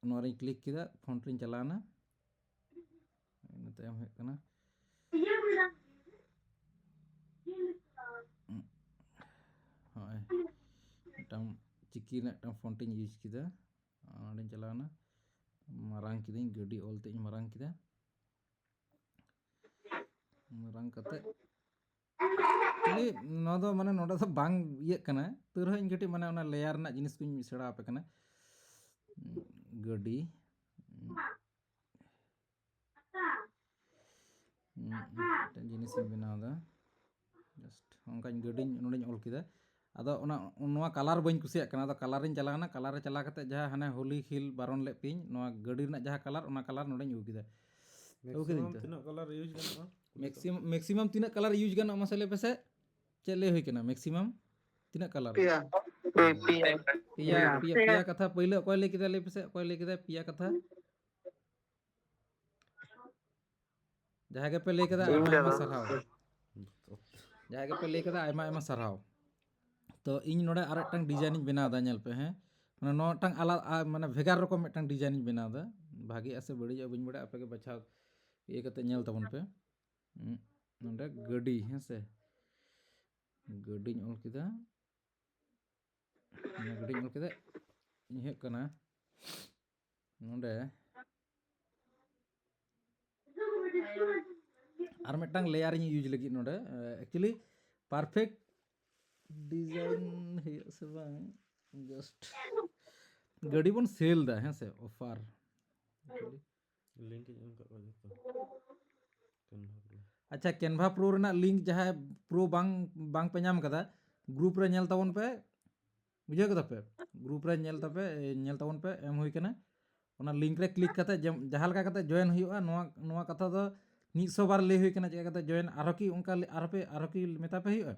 ᱱᱚᱣᱟ ᱨᱤᱧ ᱠᱞᱤᱠ ᱠᱮᱫᱟ, ᱯᱷᱚᱱᱴ ᱨᱤᱧ ᱪᱟᱞᱟᱣᱱᱟ᱾ ᱤᱱᱟᱹ ᱛᱟᱭᱚᱢ ᱦᱩᱭᱩᱜ ᱠᱟᱱᱟ, ᱦᱚᱸᱜᱼᱚᱭ ᱢᱤᱫᱴᱟᱝ ᱪᱤᱠᱤ ᱨᱮᱱᱟᱜ ᱢᱤᱫᱴᱟᱝ ᱯᱷᱚᱱᱴ ᱤᱧ ᱤᱭᱩᱡᱽ ᱠᱮᱫᱟ, ᱚᱸᱰᱮᱧ ᱪᱟᱞᱟᱣᱱᱟ, ᱢᱟᱨᱟᱝ ᱠᱤᱫᱟᱹᱧ, ᱜᱟᱹᱰᱤ ᱚᱞ ᱛᱮ ᱤᱧ ᱢᱟᱨᱟᱝ ᱠᱮᱫᱟ᱾ ᱢᱟᱨᱟᱝ ᱠᱟᱛᱮ ᱠᱷᱟᱹᱞᱤ ᱱᱚᱣᱟ ᱫᱚ ᱢᱟᱱᱮ ᱱᱚᱰᱮ ᱫᱚ ᱵᱟᱝ ᱤᱭᱟᱹᱜ ᱠᱟᱱᱟ, ᱛᱟᱹᱣ ᱨᱮᱦᱚᱸ ᱤᱧ ᱠᱟᱹᱴᱤᱡ ᱢᱟᱱᱮ ᱚᱱᱟ ᱞᱮᱭᱟᱨ ᱨᱮᱱᱟᱜ ᱡᱤᱱᱤᱥ ᱠᱚᱧ ᱥᱮᱬᱟ ᱟᱯᱮ ᱠᱟᱱᱟ᱾ ᱜᱟᱹᱰᱤ, ᱢᱤᱫᱴᱮᱱ ᱡᱤᱱᱤᱥᱤᱧ ᱵᱮᱱᱟᱣ ᱮᱫᱟ, ᱡᱟᱥᱴ ᱚᱱᱠᱟᱧ ᱜᱟᱹᱰᱤᱧ ᱱᱚᱰᱮᱧ ᱚᱞ ᱠᱮᱫᱟ᱾ ᱟᱫᱚ ᱚᱱᱟ ᱱᱚᱣᱟ ᱠᱟᱞᱟᱨ ᱵᱟᱹᱧ ᱠᱩᱥᱤᱭᱟᱜ ᱠᱟᱱᱟ, ᱟᱫᱚ ᱠᱟᱞᱟᱨᱤᱧ ᱪᱟᱞᱟᱣᱱᱟ, ᱠᱟᱞᱟᱨ ᱨᱮ ᱪᱟᱞᱟᱣ ᱠᱟᱛᱮ ᱡᱟᱦᱟᱸ ᱦᱟᱱᱮ ᱦᱳᱞᱤ ᱦᱤᱞ ᱵᱟᱨᱚᱱ ᱞᱮᱫ ᱯᱮᱭᱟᱹᱧ, ᱱᱚᱣᱟ ᱜᱟᱹᱰᱤ ᱨᱮᱱᱟᱜ ᱡᱟᱦᱟᱸ ᱠᱟᱞᱟᱨ, ᱚᱱᱟ ᱠᱟᱞᱟᱨ ᱱᱚᱰᱮᱧ ᱟᱹᱜᱩ ᱠᱮᱫᱟ᱾ ᱟᱹᱜᱩ ᱠᱤᱫᱟᱹᱧ ᱢᱮᱠᱥᱤᱢᱟᱢ ᱛᱚ᱾ ᱛᱤᱱᱟᱹᱜ ᱠᱟᱞᱟᱨ ᱤᱭᱩᱡᱽ ᱜᱟᱱᱚᱜᱼᱟ? ᱢᱮᱠᱥᱤᱢᱟᱢ ᱢᱮᱠᱥᱤᱢᱟᱢ ᱛᱤᱱᱟᱹᱜ ᱠᱟᱞᱟᱨ ᱤᱭᱩᱡᱽ ᱜᱟᱱᱚᱜᱼᱟ ᱢᱟᱥᱮ ᱞᱟᱹᱭ ᱯᱮᱥᱮ? ᱪᱮᱫ ᱞᱟᱹᱭ ᱦᱩᱭ ᱠᱟᱱᱟ ᱢᱮᱠᱥᱤᱢᱟᱢ ᱛᱤᱱᱟᱹᱜ ᱠᱟᱞᱟᱨ? ᱯᱮᱭᱟ᱾ ᱯᱮᱭᱟ᱾ ᱯᱮᱭᱟ ᱯᱮᱭᱟ ᱯᱮᱭᱟ ᱠᱟᱛᱷᱟ ᱯᱳᱭᱞᱳ ᱚᱠᱚᱭ ᱞᱟᱹᱭ ᱠᱮᱫᱟ ᱞᱟᱹᱭ ᱯᱮᱥᱮ? ᱚᱠᱚᱭ ᱞᱟᱹᱭ ᱠᱮᱫᱟ ᱯᱮᱭᱟ ᱠᱟᱛᱷᱟ? ᱡᱟᱦᱟᱸᱭ ᱜᱮᱯᱮ ᱞᱟᱹᱭ ᱠᱮᱫᱟ ᱤᱧ ᱟᱭᱢᱟ ᱟᱭᱢᱟ ᱫᱟᱫᱟ᱾ ᱥᱟᱨᱦᱟᱣ᱾ ᱡᱟᱦᱟᱸᱭ ᱜᱮᱯᱮ ᱞᱟᱹᱭ ᱠᱮᱫᱟ ᱟᱭᱢᱟ ᱟᱭᱢᱟ ᱥᱟᱨᱦᱟᱣ᱾ ᱛᱚ ᱤᱧ ᱱᱚᱰᱮ ᱟᱨ ᱢᱤᱫᱴᱟᱝ ᱰᱤᱡᱟᱭᱤᱱ ᱤᱧ ᱵᱮᱱᱟᱣ ᱮᱫᱟ, ᱧᱮᱞ ᱯᱮ ᱦᱮᱸ᱾ ᱢᱟᱱᱮ ᱱᱚᱣᱟ ᱢᱤᱫᱴᱟᱝ ᱟᱞᱟᱫᱟ ᱢᱟᱱᱮ ᱵᱷᱮᱜᱟᱨ ᱨᱚᱠᱚᱢ ᱢᱤᱫᱴᱟᱝ ᱰᱤᱡᱟᱭᱤᱱ ᱤᱧ ᱵᱮᱱᱟᱣ ᱮᱫᱟ᱾ ᱵᱷᱟᱜᱤᱜᱼᱟ ᱥᱮ ᱵᱟᱹᱲᱤᱡᱚᱜᱼᱟ ᱵᱟᱹᱧ ᱵᱟᱲᱟᱭᱟ, ᱟᱯᱮ ᱜᱮ ᱵᱟᱪᱷᱟᱣ ᱤᱭᱟᱹ ᱠᱟᱛᱮ ᱧᱮᱞ ᱛᱟᱵᱚᱱ ᱯᱮ᱾ ᱩᱸ, ᱱᱚᱰᱮ ᱜᱟᱹᱰᱤ, ᱦᱮᱸ ᱥᱮ, ᱜᱟᱹᱰᱤᱧ ᱚᱞ ᱠᱮᱫᱟ᱾ ᱚᱱᱟ ᱜᱟᱹᱰᱤᱧ ᱚᱞ ᱠᱮᱫᱟ, ᱤᱧ ᱦᱩᱭᱩᱜ ᱠᱟᱱᱟ ᱱᱚᱰᱮ ᱟᱨ ᱢᱤᱫᱴᱟᱝ ᱞᱮᱭᱟᱨ ᱤᱧ ᱤᱭᱩᱡᱽ ᱞᱟᱹᱜᱤᱫ ᱱᱚᱰᱮ᱾ ᱮᱠᱪᱩᱭᱮᱞᱤ ᱯᱟᱨᱯᱷᱮᱠᱴ ᱰᱤᱡᱟᱭᱤᱱ ᱦᱩᱭᱩᱜ ᱥᱮ ᱵᱟᱝ, ᱡᱟᱥᱴ ᱜᱟᱹᱰᱤ ᱵᱚᱱ ᱥᱮᱞ ᱮᱫᱟ, ᱦᱮᱸ ᱥᱮ, ᱚᱯᱷᱟᱨ᱾ ᱞᱤᱝᱠ ᱤᱧ ᱮᱢ ᱠᱟᱜ ᱠᱚᱣᱟ ᱡᱚᱛᱚ᱾ Canva Pro᱾ ᱟᱪᱪᱷᱟ, ᱠᱮᱱᱵᱷᱟ ᱯᱨᱳ ᱨᱮᱱᱟᱜ ᱞᱤᱝᱠ ᱡᱟᱦᱟᱸᱭ ᱯᱨᱳ ᱵᱟᱝ ᱵᱟᱝ ᱯᱮ ᱧᱟᱢ ᱠᱟᱫᱟ, ᱜᱨᱩᱯ ᱨᱮ ᱧᱮᱞ ᱛᱟᱵᱚᱱ ᱯᱮ, ᱵᱩᱡᱷᱟᱹᱣ ᱠᱮᱫᱟ ᱯᱮ? ᱜᱨᱩᱯ ᱨᱮ ᱧᱮᱞ ᱛᱟᱯᱮ, ᱧᱮᱞ ᱛᱟᱵᱚᱱ ᱯᱮ, ᱮᱢ ᱦᱩᱭ ᱠᱟᱱᱟ᱾ ᱚᱱᱟ ᱞᱤᱝᱠ ᱨᱮ ᱠᱞᱤᱠ ᱠᱟᱛᱮ ᱡᱮᱢ- ᱡᱟᱦᱟᱸ ᱞᱮᱠᱟ ᱠᱟᱛᱮ ᱡᱚᱭᱮᱱ ᱦᱩᱭᱩᱜᱼᱟ, ᱱᱚᱣᱟ ᱱᱚᱣᱟ ᱠᱟᱛᱷᱟ ᱫᱚ ᱢᱤᱫ ᱥᱚ ᱵᱟᱨ ᱞᱟᱹᱭ ᱦᱩᱭ ᱠᱟᱱᱟ ᱪᱮᱫ ᱠᱟᱛᱮ ᱡᱚᱭᱮᱱ᱾ ᱟᱨᱦᱚᱸ ᱠᱤ ᱚᱱᱠᱟ ᱞᱮ- ᱟᱨᱦᱚᱸ ᱯᱮ ᱟᱨᱦᱚᱸ ᱠᱤ ᱢᱮᱛᱟ ᱯᱮ ᱦᱩᱭᱩᱜᱼᱟ?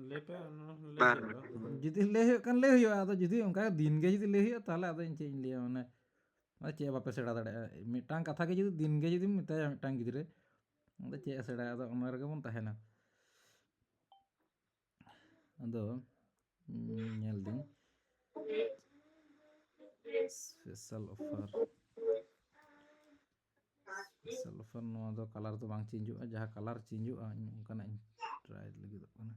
ᱞᱟᱹᱭ ᱯᱮ, ᱚᱱᱟ ᱞᱟᱹᱭ ᱦᱩᱭᱩᱜᱼᱟ᱾ ᱡᱩᱫᱤ ᱞᱟᱹᱭ ᱦᱩᱭᱩᱜ ᱠᱷᱟᱱ ᱞᱟᱹᱭ ᱦᱩᱭᱩᱜᱼᱟ, ᱟᱫᱚ ᱡᱩᱫᱤ ᱚᱱᱠᱟ ᱫᱤᱱ ᱜᱮ ᱡᱩᱫᱤ ᱞᱟᱹᱭ ᱦᱩᱭᱩᱜᱼᱟ, ᱛᱟᱦᱚᱞᱮ ᱟᱫᱚ ᱤᱧ ᱪᱮᱫ ᱤᱧ ᱞᱟᱹᱭᱟ, ᱢᱟᱱᱮ ᱟᱫᱚ ᱪᱮᱫ ᱵᱟᱯᱮ ᱥᱮᱬᱟ ᱫᱟᱲᱮᱭᱟᱜᱼᱟ? ᱢᱤᱫᱴᱟᱝ ᱠᱟᱛᱷᱟ ᱜᱮ ᱡᱩᱫᱤ ᱫᱤᱱ ᱜᱮ ᱡᱩᱫᱤᱢ ᱢᱮᱛᱟᱭᱟ ᱢᱤᱫᱴᱟᱝ ᱜᱤᱫᱽᱨᱟᱹ, ᱟᱫᱚ ᱪᱮᱫ ᱮ ᱥᱮᱬᱟᱭᱟ? ᱟᱫᱚ ᱚᱱᱟ ᱨᱮᱜᱮ ᱵᱚᱱ ᱛᱟᱦᱮᱱᱟ᱾ ᱟᱫᱚ ᱩᱸ, ᱧᱮᱞ ᱫᱟᱹᱧ ᱥᱯᱮᱥᱟᱞ ᱚᱯᱷᱟᱨ, ᱥᱯᱮᱥᱟᱞ ᱚᱯᱷᱟᱨ, ᱱᱚᱣᱟ ᱫᱚ ᱠᱟᱞᱟᱨ ᱫᱚ ᱵᱟᱝ ᱪᱮᱧᱡᱚᱜᱼᱟ, ᱡᱟᱦᱟᱸ ᱠᱟᱞᱟᱨ ᱪᱮᱧᱡᱚᱜᱼᱟ ᱤᱧ ᱚᱱᱠᱟᱱᱟᱜ ᱤᱧ ᱴᱨᱟᱭ ᱞᱟᱹᱜᱤᱫᱚᱜ ᱠᱟᱱᱟ᱾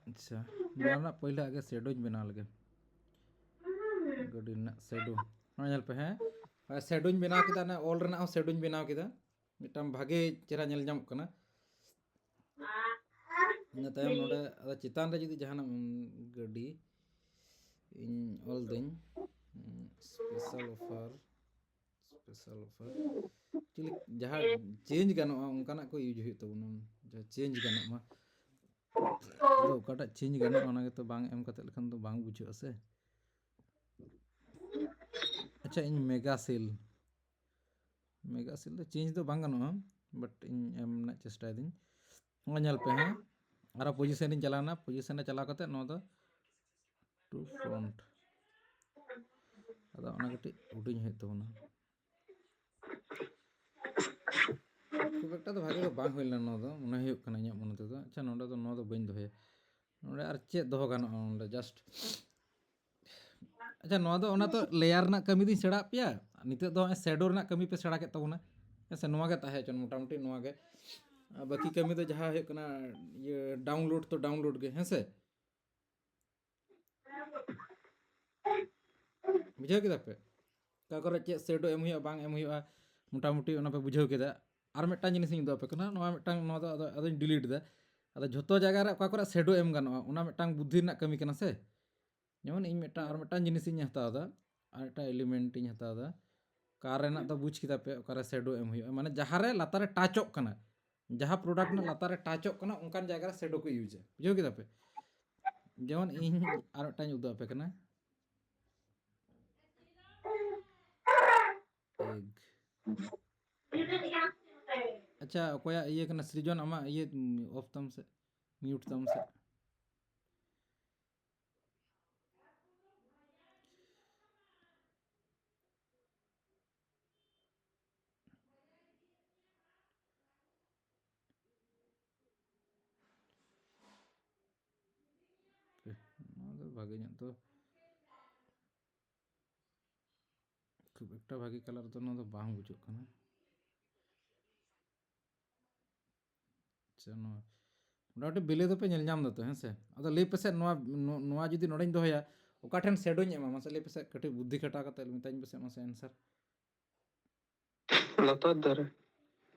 ᱟᱪᱪᱷᱟ, ᱱᱚᱣᱟ ᱨᱮᱱᱟᱜ ᱯᱳᱭᱞᱳ ᱟᱜᱮ ᱥᱮᱰᱳᱧ ᱵᱮᱱᱟᱣ ᱞᱮᱜᱮ, ᱜᱟᱹᱰᱤ ᱨᱮᱱᱟᱜ ᱥᱮᱰᱳ᱾ ᱱᱚᱣᱟ ᱧᱮᱞ ᱯᱮ, ᱦᱮᱸ, ᱥᱮᱰᱳᱧ ᱵᱮᱱᱟᱣ ᱠᱮᱫᱟ, ᱚᱱᱟ ᱚᱞ ᱨᱮᱱᱟᱜ ᱦᱚᱸ ᱥᱮᱰᱳᱧ ᱵᱮᱱᱟᱣ ᱠᱮᱫᱟ, ᱢᱤᱫᱴᱟᱝ ᱵᱷᱟᱜᱮ ᱪᱮᱦᱨᱟ ᱧᱮᱞ ᱧᱟᱢᱚᱜ ᱠᱟᱱᱟ᱾ ᱤᱱᱟᱹ ᱛᱟᱭᱚᱢ ᱱᱚᱰᱮ ᱟᱫᱚ ᱪᱮᱛᱟᱱ ᱨᱮ ᱡᱩᱫᱤ ᱡᱟᱦᱟᱱᱟᱜ, ᱩᱸ, ᱜᱟᱹᱰᱤ ᱤᱧ ᱚᱞ ᱫᱟᱹᱧ, ᱩᱸ, special offer, special offer, actually ᱡᱟᱦᱟᱸ ᱪᱮᱧᱡᱽ ᱜᱟᱱᱚᱜᱼᱟ ᱚᱱᱠᱟᱱᱟᱜ ᱠᱚ ᱤᱭᱩᱡᱽ ᱦᱩᱭᱩᱜ ᱛᱟᱵᱚᱱᱟ, ᱡᱟᱦᱟᱸ ᱪᱮᱧᱡᱽ ᱜᱟᱱᱚᱜ ᱢᱟ᱾ ᱟᱫᱚ ᱚᱠᱟᱴᱟᱜ ᱪᱮᱧᱡᱽ ᱜᱟᱱᱚᱜᱼᱟ ᱚᱱᱟ ᱜᱮᱛᱚ ᱵᱟᱝ ᱮᱢ ᱠᱟᱛᱮ ᱞᱮᱠᱷᱟᱱ ᱫᱚ ᱵᱟᱝ ᱵᱩᱡᱷᱟᱹᱜᱼᱟ ᱥᱮ᱾ ᱟᱪᱪᱷᱟ, ᱤᱧ ᱢᱮᱜᱟ ᱥᱮᱞ, ᱢᱮᱜᱟ ᱥᱮᱞ ᱫᱚ ᱪᱮᱧᱡᱽ ᱫᱚ ᱵᱟᱝ ᱜᱟᱱᱚᱜᱼᱟ, but ᱤᱧ ᱮᱢ ᱨᱮᱱᱟᱜ ᱪᱮᱥᱴᱟᱭᱮᱫᱟᱹᱧ᱾ ᱱᱚᱣᱟ ᱧᱮᱞ ᱯᱮ, ᱦᱮᱸ, ᱟᱨᱚ ᱯᱚᱡᱤᱥᱮᱱ ᱨᱤᱧ ᱪᱟᱞᱟᱣᱱᱟ, ᱯᱚᱡᱤᱥᱮᱱ ᱨᱮ ᱪᱟᱞᱟᱣ ᱠᱟᱛᱮ ᱱᱚᱣᱟ ᱫᱚ ᱴᱩ ᱯᱷᱨᱚᱱᱴ, ᱟᱫᱚ ᱚᱱᱟ ᱠᱟᱹᱴᱤᱡ ᱦᱩᱰᱤᱧ ᱦᱩᱭᱩᱜ ᱛᱟᱵᱚᱱᱟ᱾ ᱠᱷᱩᱵ ᱮᱠᱴᱟ ᱫᱚ ᱵᱷᱟᱜᱮ ᱫᱚ ᱵᱟᱝ ᱦᱩᱭ ᱞᱮᱱᱟ ᱱᱚᱣᱟ ᱫᱚ, ᱢᱚᱱᱮ ᱦᱩᱭᱩᱜ ᱠᱟᱱᱟ ᱤᱧᱟᱹᱜ ᱢᱚᱱᱮ ᱛᱮᱫᱚ᱾ ᱟᱪᱪᱷᱟ, ᱱᱚᱰᱮ ᱫᱚ ᱱᱚᱣᱟ ᱫᱚ ᱵᱟᱹᱧ ᱫᱚᱦᱚᱭᱟ᱾ ᱱᱚᱰᱮ ᱟᱨ ᱪᱮᱫ ᱫᱚᱦᱚ ᱜᱟᱱᱚᱜᱼᱟ ᱱᱚᱰᱮ? Just, ᱟᱪᱪᱷᱟ, ᱱᱚᱣᱟ ᱫᱚ ᱚᱱᱟ ᱛᱚ ᱞᱮᱭᱟᱨ ᱨᱮᱱᱟᱜ ᱠᱟᱹᱢᱤ ᱫᱚᱧ ᱥᱮᱬᱟ ᱟᱫ ᱯᱮᱭᱟ᱾ ᱱᱤᱛᱚᱜ ᱫᱚ ᱱᱚᱜᱼᱚᱭ ᱥᱮᱰᱳ ᱨᱮᱱᱟᱜ ᱠᱟᱹᱢᱤ ᱯᱮ ᱥᱮᱬᱟ ᱠᱮᱫ ᱛᱟᱵᱚᱱᱟ, ᱦᱮᱸ ᱥᱮ? ᱱᱚᱣᱟ ᱜᱮ ᱛᱟᱦᱮᱸ ᱦᱚᱪᱚᱱ, ᱢᱚᱴᱟᱢᱩᱴᱤ ᱱᱚᱣᱟ ᱜᱮ᱾ ᱟᱨ ᱵᱟᱹᱠᱤ ᱠᱟᱹᱢᱤ ᱫᱚ ᱡᱟᱦᱟᱸ ᱦᱩᱭᱩᱜ ᱠᱟᱱᱟ, ᱤᱭᱟᱹ, ᱰᱟᱣᱩᱱᱞᱳᱰ ᱛᱚ ᱰᱟᱣᱩᱱᱞᱳᱰ ᱜᱮ, ᱦᱮᱸ ᱥᱮ? ᱵᱩᱡᱷᱟᱹᱣ ᱠᱮᱫᱟ ᱯᱮ? ᱚᱠᱟ ᱠᱚᱨᱮ ᱪᱮᱫ ᱥᱮᱰᱳ ᱮᱢ ᱦᱩᱭᱩᱜᱼᱟ, ᱵᱟᱝ ᱮᱢ ᱦᱩᱭᱩᱜᱼᱟ, ᱢᱚᱴᱟᱢᱩᱴᱤ ᱚᱱᱟ ᱯᱮ ᱵᱩᱡᱷᱟᱹᱣ ᱠᱮᱫᱟ᱾ ᱟᱨ ᱢᱤᱫᱴᱟᱝ ᱡᱤᱱᱤᱥ ᱤᱧ ᱩᱫᱩᱜ ᱟᱯᱮ ᱠᱟᱱᱟ, ᱱᱚᱣᱟ ᱢᱤᱫᱴᱟᱝ, ᱱᱚᱣᱟ ᱫᱚ ᱟᱫᱚ, ᱟᱫᱚᱧ ᱰᱤᱞᱤᱴ ᱮᱫᱟ᱾ ᱟᱫᱚ ᱡᱷᱚᱛᱚ ᱡᱟᱭᱜᱟ ᱨᱮ ᱚᱠᱟ ᱠᱚᱨᱮ ᱥᱮᱰᱳ ᱮᱢ ᱜᱟᱱᱚᱜᱼᱟ, ᱚᱱᱟ ᱢᱤᱫᱴᱟᱝ ᱵᱩᱫᱽᱫᱷᱤ ᱨᱮᱱᱟᱜ ᱠᱟᱹᱢᱤ ᱠᱟᱱᱟ ᱥᱮ᱾ ᱡᱮᱢᱚᱱ ᱤᱧ ᱢᱤᱫᱴᱟᱝ, ᱟᱨ ᱢᱤᱫᱴᱟᱝ ᱡᱤᱱᱤᱥ ᱤᱧ ᱦᱟᱛᱟᱣ ᱮᱫᱟ, ᱟᱨ ᱢᱤᱫᱴᱟᱝ ᱮᱞᱤᱢᱮᱱᱴ ᱤᱧ ᱦᱟᱛᱟᱣ ᱮᱫᱟ᱾ ᱠᱟᱨ ᱨᱮᱱᱟᱜ ᱫᱚ ᱵᱩᱡᱽ ᱠᱮᱫᱟ ᱯᱮ ᱚᱠᱟᱨᱮ ᱥᱮᱰᱳ ᱮᱢ ᱦᱩᱭᱩᱜᱼᱟ, ᱢᱟᱱᱮ ᱡᱟᱦᱟᱸ ᱨᱮ ᱞᱟᱛᱟᱨ ᱨᱮ ᱴᱟᱪᱚᱜ ᱠᱟᱱᱟ, ᱡᱟᱦᱟᱸ ᱯᱨᱚᱰᱟᱠᱴ ᱨᱮᱱᱟᱜ ᱞᱟᱛᱟᱨ ᱨᱮ ᱴᱟᱪᱚᱜ ᱠᱟᱱᱟ, ᱚᱱᱠᱟᱱ ᱡᱟᱭᱜᱟ ᱨᱮ ᱥᱮᱰᱳ ᱠᱚ ᱤᱭᱩᱡᱟ᱾ ᱵᱩᱡᱷᱟᱹᱣ ᱠᱮᱫᱟ ᱯᱮ? ᱡᱮᱢᱚᱱ ᱤᱧ ᱟᱨ ᱢᱤᱫᱴᱟᱝ ᱩᱫᱩᱜ ᱟᱯᱮ ᱠᱟᱱᱟ, ᱮᱜᱽ᱾ ᱟᱪᱪᱷᱟ, ᱚᱠᱚᱭᱟᱜ ᱤᱭᱟᱹ ᱠᱟᱱᱟ ᱥᱨᱤᱡᱚᱱ? ᱟᱢᱟᱜ ᱤᱭᱟᱹ ᱚᱯᱷ ᱛᱟᱢ ᱥᱮ, ᱢᱤᱭᱩᱴ ᱛᱟᱢ ᱥᱮ᱾ ᱱᱚᱣᱟ ᱫᱚ ᱵᱷᱟᱜᱮ ᱧᱚᱜ ᱫᱚ, ᱠᱷᱩᱵ ᱮᱠᱴᱟ ᱵᱷᱟᱜᱮ ᱠᱟᱞᱟᱨ ᱫᱚ ᱱᱚᱣᱟ ᱫᱚ ᱵᱟᱝ ᱵᱩᱡᱩᱜ ᱠᱟᱱᱟ᱾ ᱟᱪᱪᱷᱟ, ᱱᱚᱣᱟ ᱢᱚᱴᱟᱢᱩᱴᱤ ᱵᱤᱞᱤ ᱫᱚᱯᱮ ᱧᱮᱞ ᱧᱟᱢ ᱫᱟᱛᱚ, ᱦᱮᱸ ᱥᱮ? ᱟᱫᱚ ᱞᱟᱹᱭ ᱯᱮᱥᱮ, ᱱᱚᱣᱟ, ᱱᱚ-, ᱱᱚᱣᱟ ᱡᱩᱫᱤ ᱱᱚᱰᱮᱧ ᱫᱚᱦᱚᱭᱟ, ᱚᱠᱟ ᱴᱷᱮᱱ ᱥᱮᱰᱳᱧ ᱮᱢᱟ? ᱢᱟᱥᱮ ᱞᱟᱹᱭ ᱯᱮᱥᱮ, ᱠᱟᱹᱴᱤᱡ ᱵᱩᱫᱽᱫᱷᱤ ᱠᱷᱟᱴᱟᱣ ᱠᱟᱛᱮ ᱢᱮᱛᱟᱧ ᱯᱮᱥᱮ ᱢᱟᱥᱮ ᱟᱱᱥᱟᱨ᱾ ᱞᱟᱛᱟᱨ ᱫᱷᱟᱨᱮ᱾